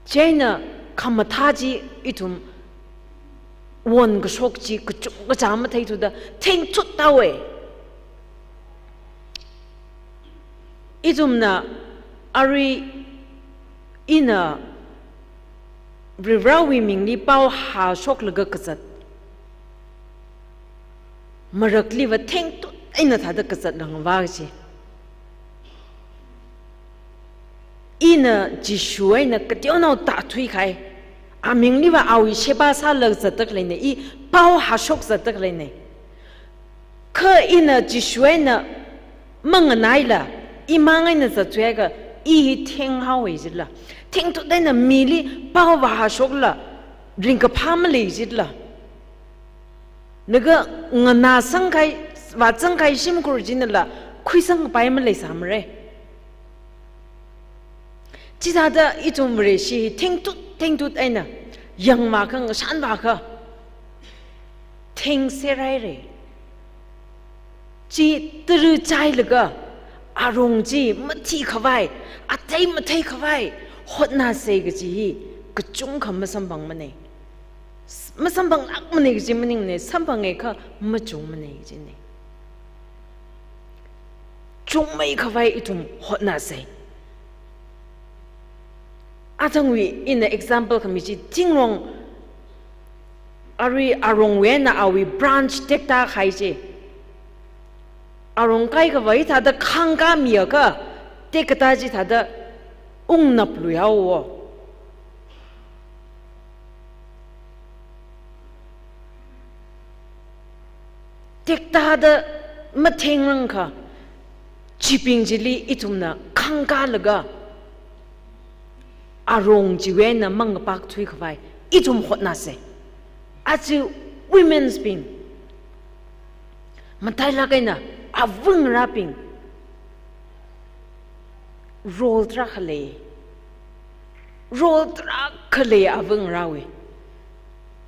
Chieina khamathā chi ithum won kashok chi kachungkha matheithuda thengthuttawe. Ithumna arui ina Varivarawui mingli pao hāshoklaga kazat marakliva thengtut eina thāda kazat rangva chi. Ina Jishu eina kateonao tāthuikahai. Amingliva awui sheba sālaga zatda khaleina, i pao hāshok zatda khaleina. Kha ina Jishu eina manganaila, imang eina zatthuiakha, i hi thenghaowa jila. Thengtut eina mili paova hāshokla, ringkaphā malei jila. Laga nganāsangkahai, vāzangkahai shimkhur chinala, khuisangpai maleisāmara. Chithāda ithum Vareshi hi thengtut, thengtut eina, yangvākha, ngashanvākha, thengserhaira. Chi tara chailaga, arong chi mathikhavai, athei matheikhavai, hotnāsa kaji hi, kachungkha masamphangmana. Masamphanglākmana kaji maningmana, samphangakha machungmana kajina. Chungmeikhavai ithum hotnāsa. Athangwui ina example khami chi, thingrong arui arongwui eina awui branch tektākahai chi. Arong kaikhava hithāda khangkāmiakha, tekkatā chi thāda ungnapluihaowa. Tektāda mathengrangkha, chibing chili ithumna khangkālaga, arong chiwui eina mangpakthuikhavai ithum hotnāsa. Aja women's bing, matailāk eina ava ngarābing, role tarākha lei. Role tarākha lei ava ngarāwui.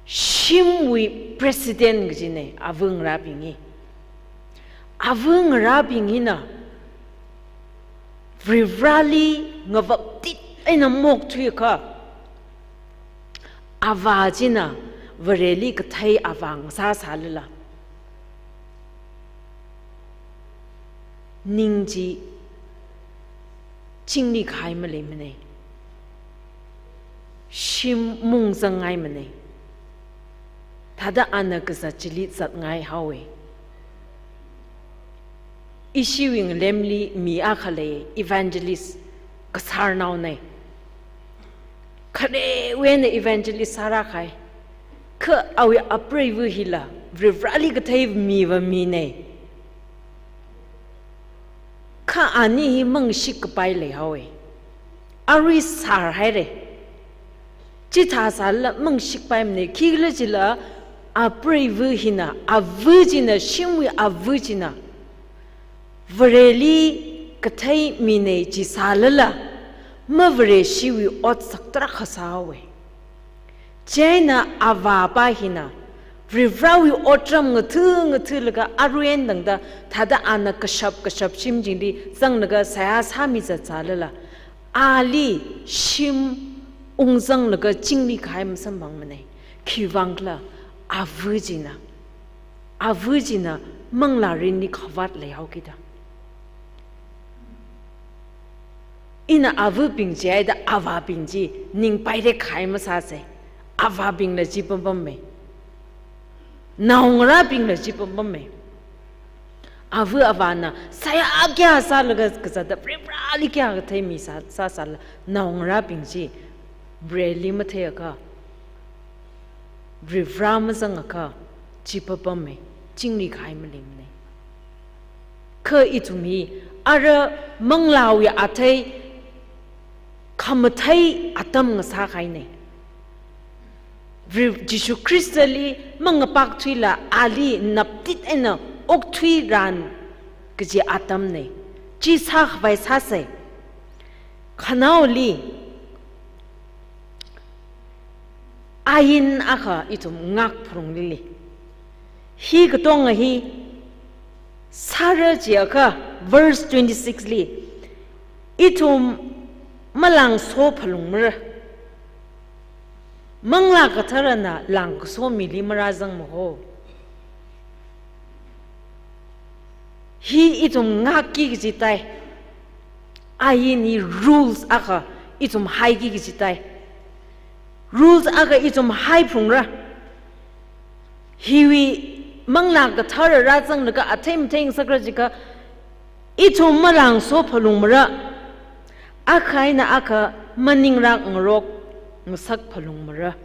Shimwui president kajina ava ngarābing hi. Ava ngarābing hina Varivarali ngavaptit eina maokthuiakha, avā china Vareli kathei avā ngasāsālala, ning chi chingri kahai maleimana. Shim mungzangngaimana. Thāda ana kazat chili zatngaihaowa. Ishiwui ngalemli mi akha lei, evangelist, kasārnaona. Kharewui eina evangelist sārākahai. Kha awui apreiva hila Varivarali kathei miva mina. Kha ani hi mangshik kapai leihaowa. Arui sārhaira. Chithā sālala mangshikpaimana, khikhala jila apreiva hina, ava china, shimwui ava china Vareli kathei mina chi sālala, maVareshiwui otsak tarākha sāhaowa. Chieina avāpa hina Varivarawui otram ngatha ngathalaga arui eina tangda thāda ana kashap kashap shimchingli zanglaga seihā sāmi zatsālala, ali shim ungzanglaga chingri kahai masamphangmana. Khiwuivang khala, ava china, ava china manglārinli khavāt leihaokida. Ina avabing jihaida avābing chi ning pairekkahai masāsa. Avābingla chi pampamma. Naongarābingla chi pampamma. Ava avāna seihā kayā sālaga kazatda Varivarali kayā kathei mi sā, sāsālala, naongarābing chi Vareli matheiakha, Varivara mazangakha, chi pampamma, chingri kahai maleimana. Kha ithum hi ara manglāwui athei khamathei atam ngasākahaina. Vari-, Jishu Khristali mangapakthuila ali naptit eina okthui ran kaji atamna. Chi sākhavai sāsa. Khanaoli ain akha ithum ngak pharunglili. Hi katonga hi sāra jiakha verse twenty-six li, ithum malangso phalungmara. Manglā Katharana langkaso mili marāzangmana ho. Hi ithum ngākki kaji tai. Ain hi rules akha ithum haiki kaji tai. Rules akha ithum haiphungra. Hiwui Manglā Kathara rāzanglaga athei matheingasakra jiakha, ithum malangso phalungmara, akha eina akha maningrāk ngarok ngasak phalungmara.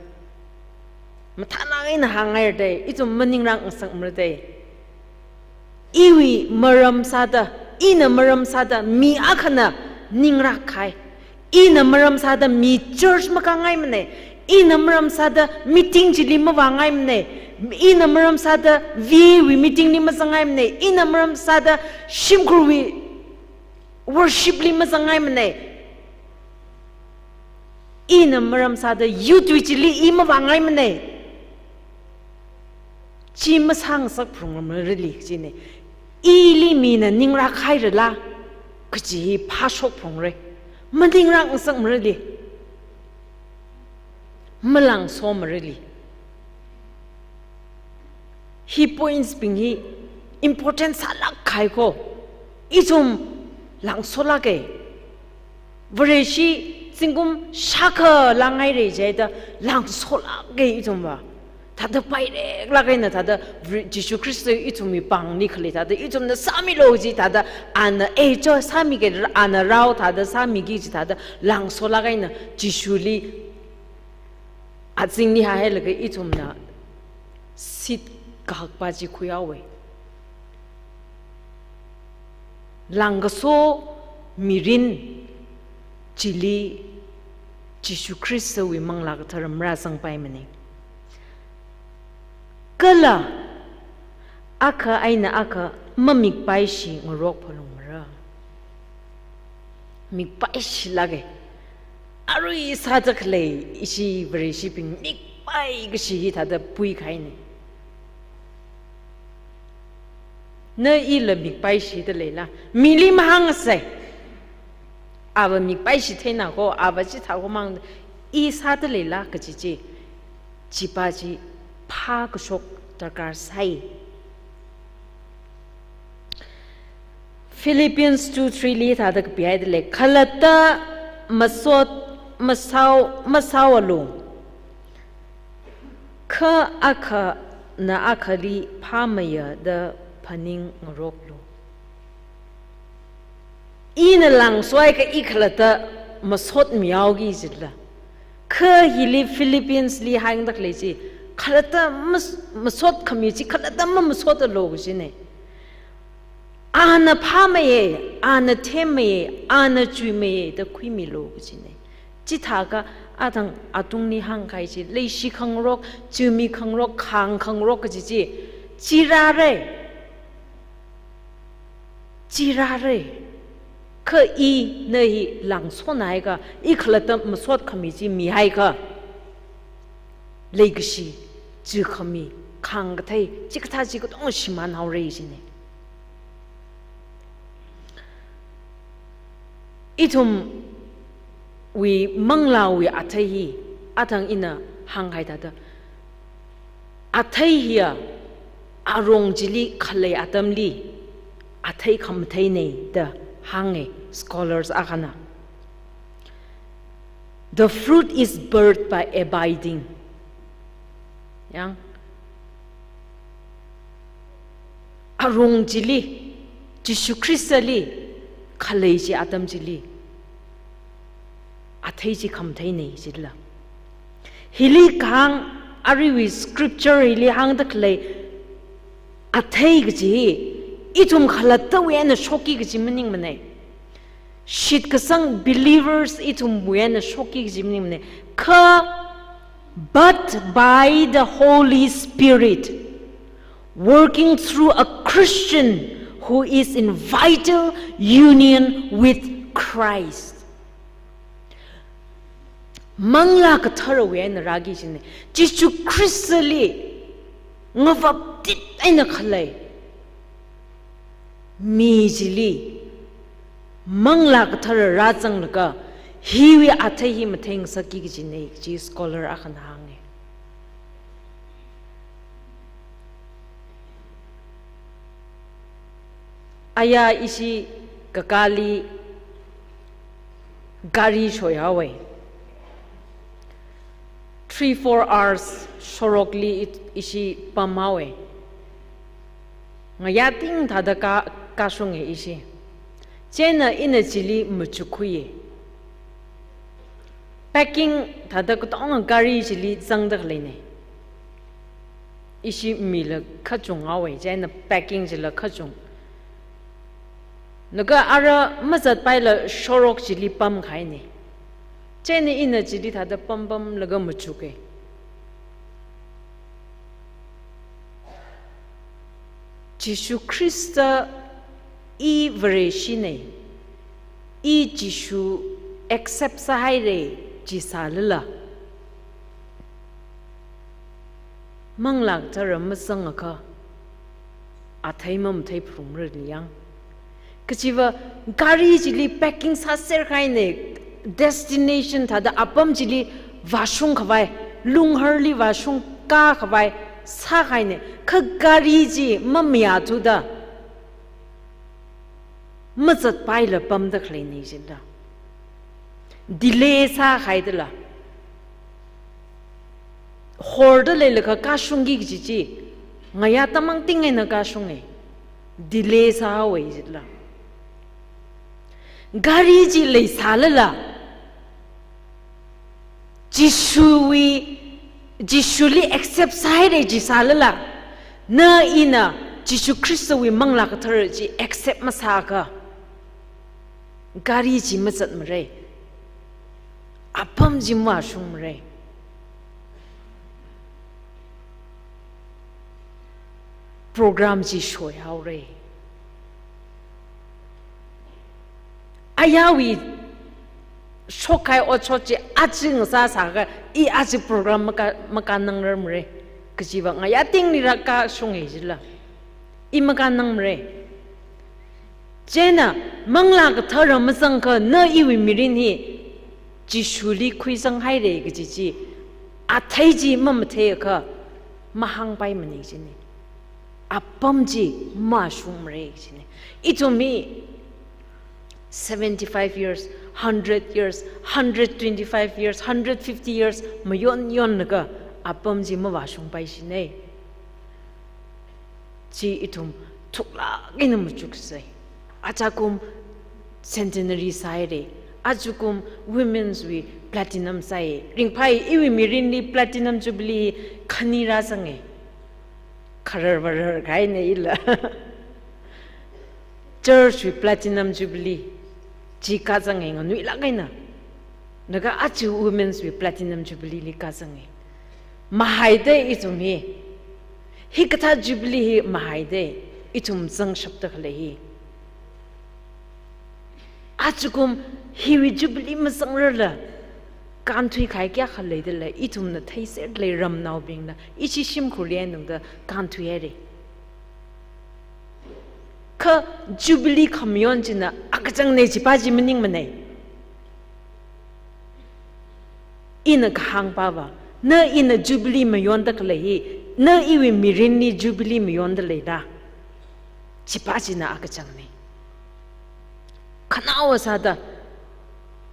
Mathānang eina hānghaira dei, ithum maningrāk ngasakmara dei. Iwui maram sāda, ina maram sāda mi akhana ningrāk kahai. Ina maram sāda mi church makāngaimanei. Ina maram sāda meeting chili mavāngaimanei. Ina maram sāda viwui meeting li mazangngaimanei. Ina maram sāda shimkhurwui worship li mazangngaimanei. Ina maram sāda youth wui chili i mavāngaimanei. Chi masāngasak phalungmarali kajinei. Ili mina ningrāk hairala kaji hi phāshok phalungra. Maningrāk ngasakmarali. Malangsomarali. Hi points bing hi important sālāk kahai ko. Ithum langsolāka. Vareshi zingkum shākha langhaira jida langsolāka ithumva. Thāda paireklāk eina thāda Vare-, Jishu Khrista ithumwui pāngli khalei thāda ithumna sāmilu ji thāda ana, eh, cho sāmike, ana rao thāda sāmiki ji thāda langsolāk eina Jishuli azingli hāhailaga ithumna seat kahakpa chi khuihaowa. Langkaso mirin chili Jishu Khristawui Manglā Kathara marāzangpaimanei. Kala akha eina akha mamikpaishi ngarok phalungmara. Mikpaishilāka. Arui sāda khalei ishi Vareshibing mikpai kashi hi thāda puikahainei. Na ila mikpaishida leila? Mili mahāngasei. Ava mikpaishi theina ko, ava chithā ko mang, i sāda leila kaji chi, chipa chi phākashok darkar sai. Philippians two three li thāda kapihaida lei, khalatta masot, masao, masaoalu. Kha akhana akhali phāmeiya da phaning ngaroklu. Ina langsohaiakha i khalatta masotmihaoki jila. Kha hili Philippians li hāngda khalei chi, khalatta mas-, masotkhami chi, khalatta mamasotalu kajinei. Ana phāmeiya, ana themmeiya, ana chuimeiya da khuimilu kajinei. Chithākha athang atungli hāngkahai chi, leishi khangarok, chuimi khangarok, khāng khangarok kaji chi, chi rāra. Chi rāra. Kha ina hi langsona haiakha, i khalatta masotkhami chi mihaiakha, leikashi, chuikhami, khāngkathei, chikathā chi katonga shimānhaora jinei. Ithumwui manglāwui athei hi, athang ina hānghai thāda, athei hiya arong chili khalei atamli athei khamatheinei da hānga scholars akhana. The fruit is birthed by abiding. Yang, arong chili, Jishu Khristali khalei chi atam chili athei chi khamatheinei jila. Hili kahāng, aruiwui scripture hili hāngda khalei athei kaji hi, ithum khalattawui eina shokki kaji maningmanei. Shitkasang believers ithumwui eina shokki kaji maningmanei. Kha, but by the Holy Spirit, working through a Christian who is in vital union with Christ. Manglā Katharawui eina rāki jinei. Jishu Khristali ngavaptit eina khalei mi chili Manglā Kathara rāzanglaga, Hiwui athei hi matheingasakki kajina, chi scholar akhana hānga. Aya ishi kakāli gari shoihaowa. Three, four hours shorokli i-, ishi pamhaowa. Ngayā ting thāda kā, kāshunga ishi. Chieina ina chili machukkhuiya. Packing thāda katonga gari chili zangda khaleina. Ishi mila kachunghaowa, chieina packing chila kachung. Laga ara mazatpaila shorok chili pamkahaina. Chieina ina chili thāda pampamlaga machuka. Jishu Khrista, I Vareshina, I Jishu accept sāhaira, chi sālala, Manglā Kathara mazangakha athei mamatheiphalungra liyang. Kajiva gari chili packing sāserkahaina, destination thāda apam chili vāshungkhavai, lungharli vāshungkākhavai sākahaina, kha gari chi mamayāthuda mazatpaila pamda khaleina jila. Delay sākahaidala. Horda leilakha kāshungki kaji chi, ngayā tamang ting eina kāshunga. Delay sāhaowa jila. Gari chi leisālala, Jishuwui, Jishuli accept sāhaira chi sālala, na ina Jishu Khristawui Manglā Kathara chi accept masāakha, gari chi mazatmara. Apam chi mavāshungmara. Program chi shoihaora. Ayāwui shokkahai otshot chi aja ngasāsāakha, I aja program makā, makānangrarmara. Kajiva ngayā tingli rākāshunga jila. I makānangmara. Chieina Manglā Kathara mazangakha na iwui mirin hi Jishuli khuizanghaira kaji chi, athei chi mamatheiakha mahāngpaimana jina. Apam chi mavāshungmara jina. Ithum hi seventy-five years, hundred years, hundred twenty-five years, hundred fifty years mayon yonlaga apam chi mavāshungpaishina. Chi ithum thuklāk eina machuksai. Ajakum centenary sāhaira. Ajakum women's wui platinum sāi. Ringphai, iwui mirinli platinum jubilee khani rāzanga. Kharar varar kahaina ila. Church wui platinum jubilee chi kāzanga nganuilāk eina. Laga aja women's wui platinum jubilee li kāzanga. Mahaida ithum hi. Hikathā jubilee hi mahaida ithum zangshapda khalei hi. Ajakum hiwui jubilee mazangrarla, kānthuikahai kayākha leidalei, ithumna theiserlei ramnaobingna, ishi shimkhurli einungda kānthuihaira. Kha jubilee khamayon china akachangna chipa chi maningmana. Ina kahāngpava, na ina jubilee mayonda khalei hi, na iwui mirinli jubilee mayonda leila? Chipa china akachangna. Khanaowa sāda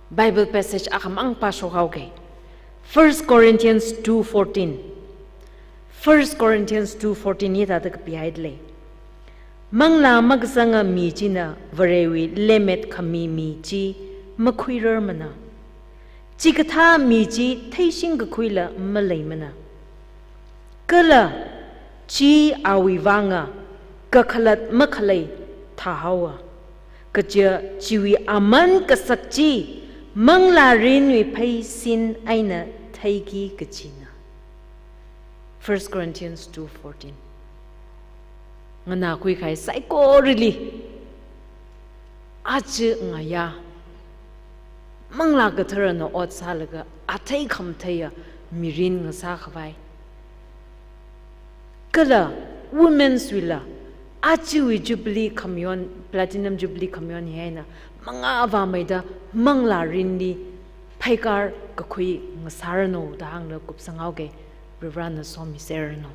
Bible passage akhamang pāshokhaoga. First Corinthians two fourteen. First Corinthians two fourteen hithāda kapihaidalei. Manglā makazanga mi china Varewui lemmet khami mi chi makhuirarmana. Chikathā mi chi theishingkakhuila maleimana. Kala chi awui vanga kakhalat makhalei thāhaowa. Kaja chiwui aman kasak chi manglārinwui pheisin eina theiki kajina. First Corinthians two fourteen. Nganākhuikahai saikorali, aja ngayā Manglā Katharana ot sālaga athei khamatheiya mirin ngasākhavai, kala women's wuila ajawui jubilee khamayon, platinum jubilee khamayon hi eina mangā vāmeida manglārinli pheikar kakhui ngasāranu da hānglaga kupsanghaoga. Varivarana somiserranu.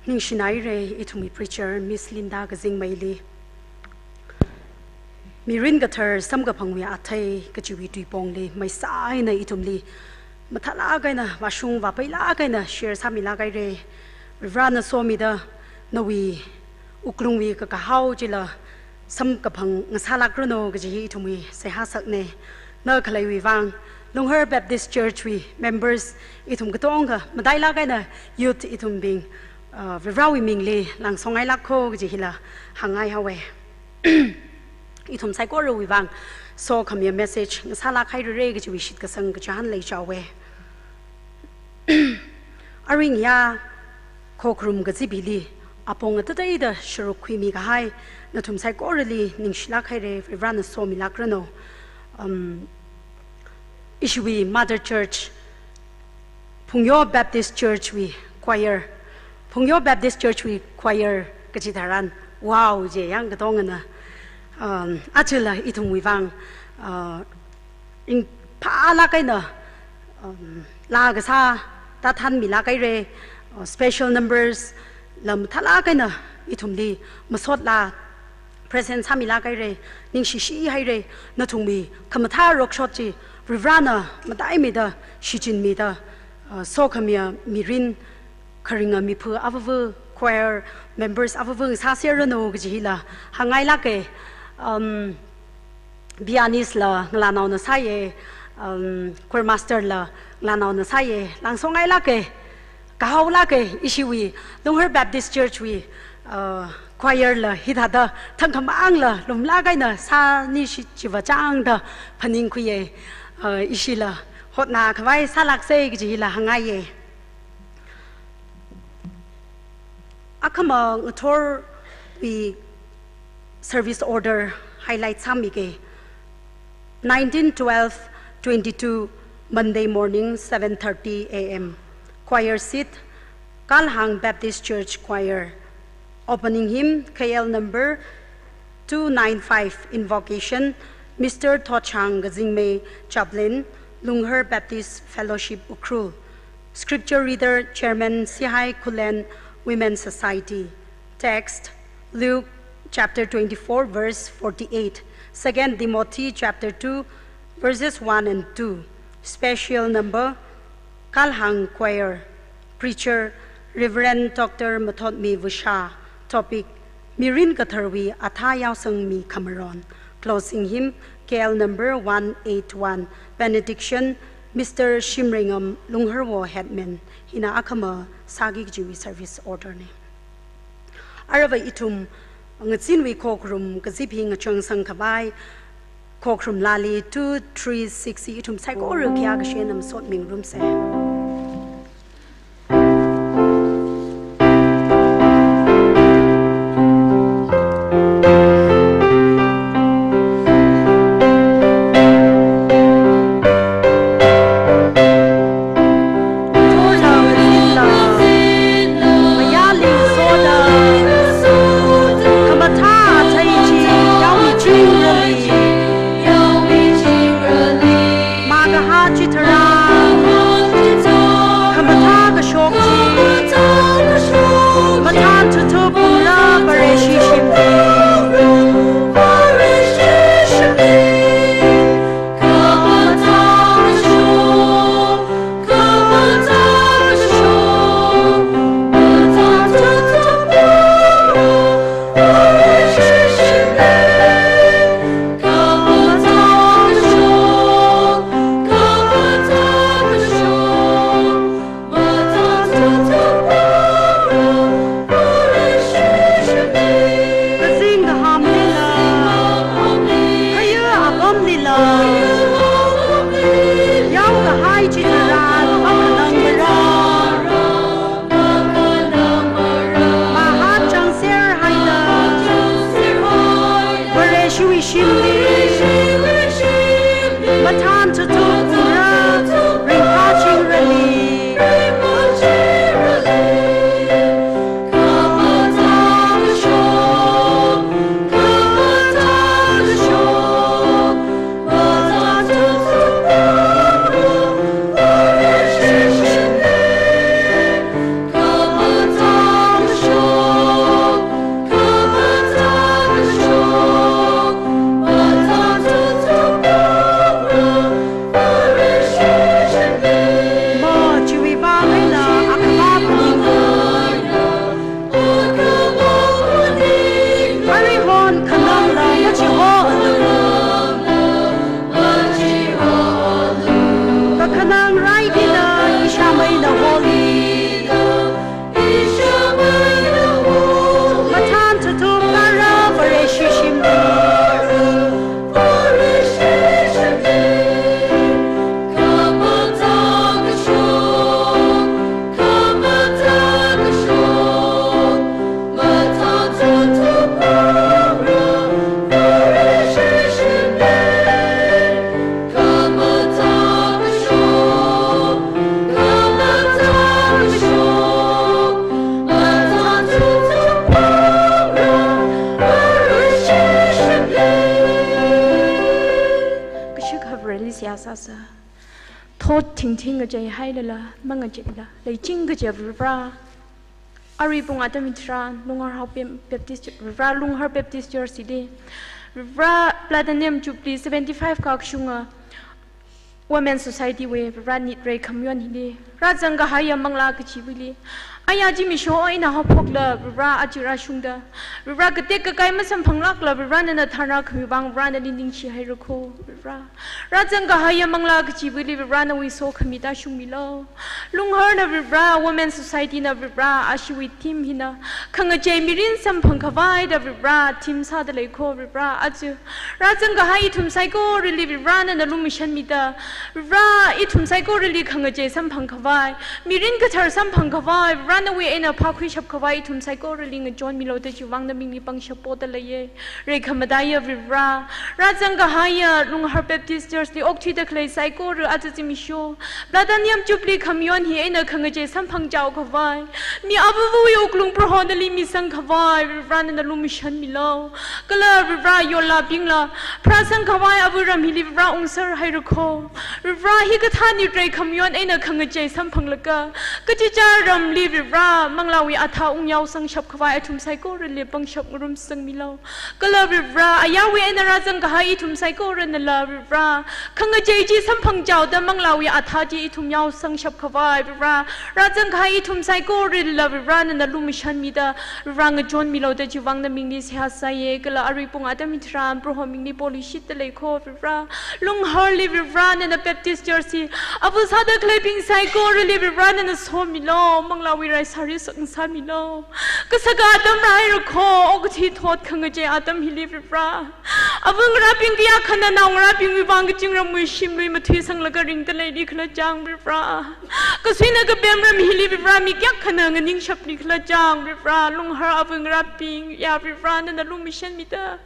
Ningshinaira ithumwui preacher Miss Linda Kazingmeili. Mirin kathar samkaphangwui athei kachiwui tuipongli maisa eina ithumli mathālāk eina vāshung vāpeilāk eina share sāmilāk haira. Varivarana somida nawui wuklungwui kakahao chila samkaphang ngasālākranu kaji hi ithumwui seihā sakna. Na khaleiwui vang, Lunghar Baptist Church wui members ithum katonga, matailāk eina youth ithumbing, uh, Varivarawui mingli langsong ngailāk kho kaji hila hāngngai haowa. Ithum saikorawui vang sokhamiya message ngasālāk hairara kajiwui shitkasang kachihān leichaowa. Aringya khokharum kazip hili apong atateida sharuk khuimi kahai nathum saikorali ningshilāk haira, Varivarana somilākranu. Um, ishiwui mother church, Phungyo Baptist Church wui choir, Phungyo Baptist Church wui choir kachi tharan, wow, je yang katongana, um, achila ithumwui vang, uh, ringphālāk eina, um, laa kasā tāthanmilāk haira, uh, special numbers la mathālāk eina ithumli masot laa present sāmilāk haira, ningshishi haira, nathumwui khamathā rokshot chi Varivarana mataimida shichinmida, uh, sokhamiya mirin kharinga miphu avava, choir members avava ngasāserranu kaji hila hāngngailāka. Um, pianist la ngalānaona sāya, um, choir master la ngalānaona sāya, langsong ngailāka, kahaolāka, ishiwui Lunghar Baptist Church wui, uh, choir la hithāda thangkhamangla lumlāk eina sānishi chiva changda phaningkhuiya, uh, ishila hotnakhavai sālāksa kaji hila hāngngaiya. Akhama ngathorwui service order highlight sāmiga. Nineteen twelve twenty-two, Monday morning, seven thirty A M. Choir seat, Kalhang Baptist Church Choir. Opening hymn, K L number two nine five, Invocation, Mister Thotchang Kazingmei, Chaplain, Lunghar Baptist Fellowship, Ukhrul. Scripture reader, Chairman, Sihai Khullen Women Society. Text, Luke chapter twenty-four, verse forty-eight, Second Timothy chapter two, verses one and two. Special number, Kalhang Choir. Preacher, Reverend Doctor Mathotmi Vusha. Topic, Mirin Katharwui Athā Yaosangmi Khamaron. Closing hymn, K L number one eight one. Benediction, Mister Shimreingam Lungharwo, headman. Hina akhama sāki kajiwui service order na. Aruiva ithum ngazinwui khokharum kazip hi ngachangsangkhavai khokharum laali two three six hi ithum saikora khayākashe eina masot mingarumsa. Nang raikida ishāmeina holi. Mathān tutup kara Vareshi shimli. Kashik Havreli siyasa sa. Thot thingthing ngachei hailala, mangacheila, leiching kaja Varivara. Arui pung atam hitharan, Lunghar Hao Pem-, Baptist, Varivara Lunghar Baptist Church hili, Varivara Platinum Jubilee seventy-five kakshunga Women Society wui Varivara nit reikhamayon hili, rāzang kahaiya manglā kachiva̱li, aya zimiksho eina haophokla Varivara aja rāshungda, Varivara katek kakai masamphanglākla Varivara nana thanrākhami vang Varivara nali ningshi haira kho, Varivara. Rāzang kahaiya manglā kachiva̱li Varivara nawui sokhami tāshungmilu. Lungharna Varivara, Women Society na Varivara, ashiwui theme hina, khangachei mirin samphang khavai da Varivara, theme sāda lei kho Varivara, aja rāzang kahai ithum saikorali Varivara nana lumashanmida, Varivara ithum saikorali khangachei samphang khavai, mirin kathar samphang khavai, Varivara nawui eina phākhuishap khavai ithum saikorali ngachonmilu da chiwui vang namingli pangshap poda leiya. Reikhamataiya Varivara, rāzang kahaiya Lunghar Baptist Church li okthuida khalei saikora aja zimiksho Platinum Jubilee khamayon hi eina khangachei samphangchao khavai, mi avāva̱wui wuklung Proho nali misang khavai Varivara nana lumashanmilu. Kala Varivara yollabingla pharāsang khavai avāram hili Varivara ungser haira kho. Varivara hikathā nit reikhamayon eina khangachei samphanglaga, kachichā ramli Varivara manglāwui athā ungyaosangshap khavai athum saikorali pangshap ngarumsangmilu. Kala Varivara, ayarwui eina rāzang kahai ithum saikoranala Varivara, khangachei chi samphangchaoda manglāwui athā chi ithum yaosangshap khavai Varivara, rāzang kahai ithum saikoralila Varivara nana lumashanmida, Varivara ngachonmilu da chiwui vang namingli seihā sāya. Kala arui pung atam hitharan Proho mingli polishitda lei kho Varivara. Lungharli Varivara nana Baptist Church hi avā sāda khaleibing saikorali Varivara nana somilu, manglāwui rai sāri sangsāmilu. Kasaka atam rāhaira kho, okathui thot khangachei atam hili Varivara, avāngarābing kayākhana naongarābingwui vang kazingramwui shimlui mathuisanglaga ringda leili khala chang Varivara, kasuina kapemram hili Varivara mi kayākhana nganingshapli khala chang Varivara, Lunghar avāngarābing ya Varivara nana lumashanmida,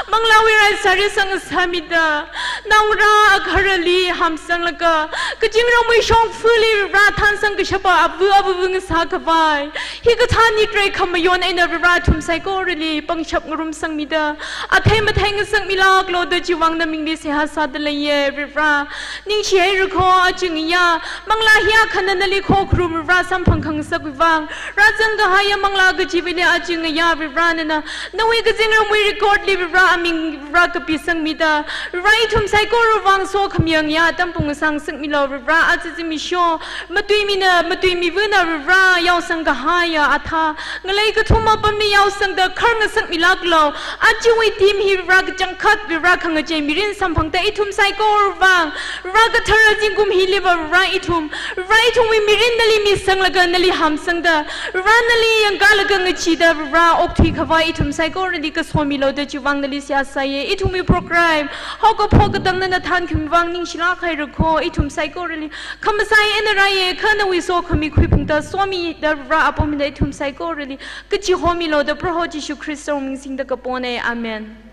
manglāwui rai sāri sangsāmida, naongarā agharali hamsanglaga, kazingramwui shongfali Varivara thansang kashapa avā avāva̱ ngasā khavai, hikathā nit reikhamayon eina Varivara athum saikorali pangshap ngarumsangmida, athei mathei ngasakmilāklu da chiwui vang namingli seihā sāda leiya Varivara. Ningshi haira kho, aja ngayā manglā hi akhana nali khokharum Varivara samphang khangasakwui vang, rāzang kahaiya manglā kachiva̱li aja ngayā Varivara nana nawui kazingramwui record li Varivara aming Varivara kapisangmida, Varivara ithum saikora vang sokhami ngayā atam pung sāngasakmilu Varivara, aja zimiksho matuimina matuimiva̱na Varivara yaosang kahaiya athā ngalei kathum apamli yaosangda khar ngasakmilāklu. Ajawui theme hi Varivara kachangkhat Varivara khangachei mirin samphangda ithum saikora vang, Varivara kathara zingkum hiliva Varivara ithum, Varivara ithumwui mirin nali misanglaga nali hamsangda, Varivara nali yangkalaga ngacheeda Varivara okthui khavai ithum saikorali kasomilu da chiwui vang nali seihā sāya. Ithumwui program haokaphok katang nana thankhami vang ningshilāk haira kho, ithum saikorali khamasai eina rāya, kha nawui sokhami khuiphungda somida Varivara apam hina ithum saikorali kachihomilu da Proho Jishu Khristawui ming singda kapona. Amen.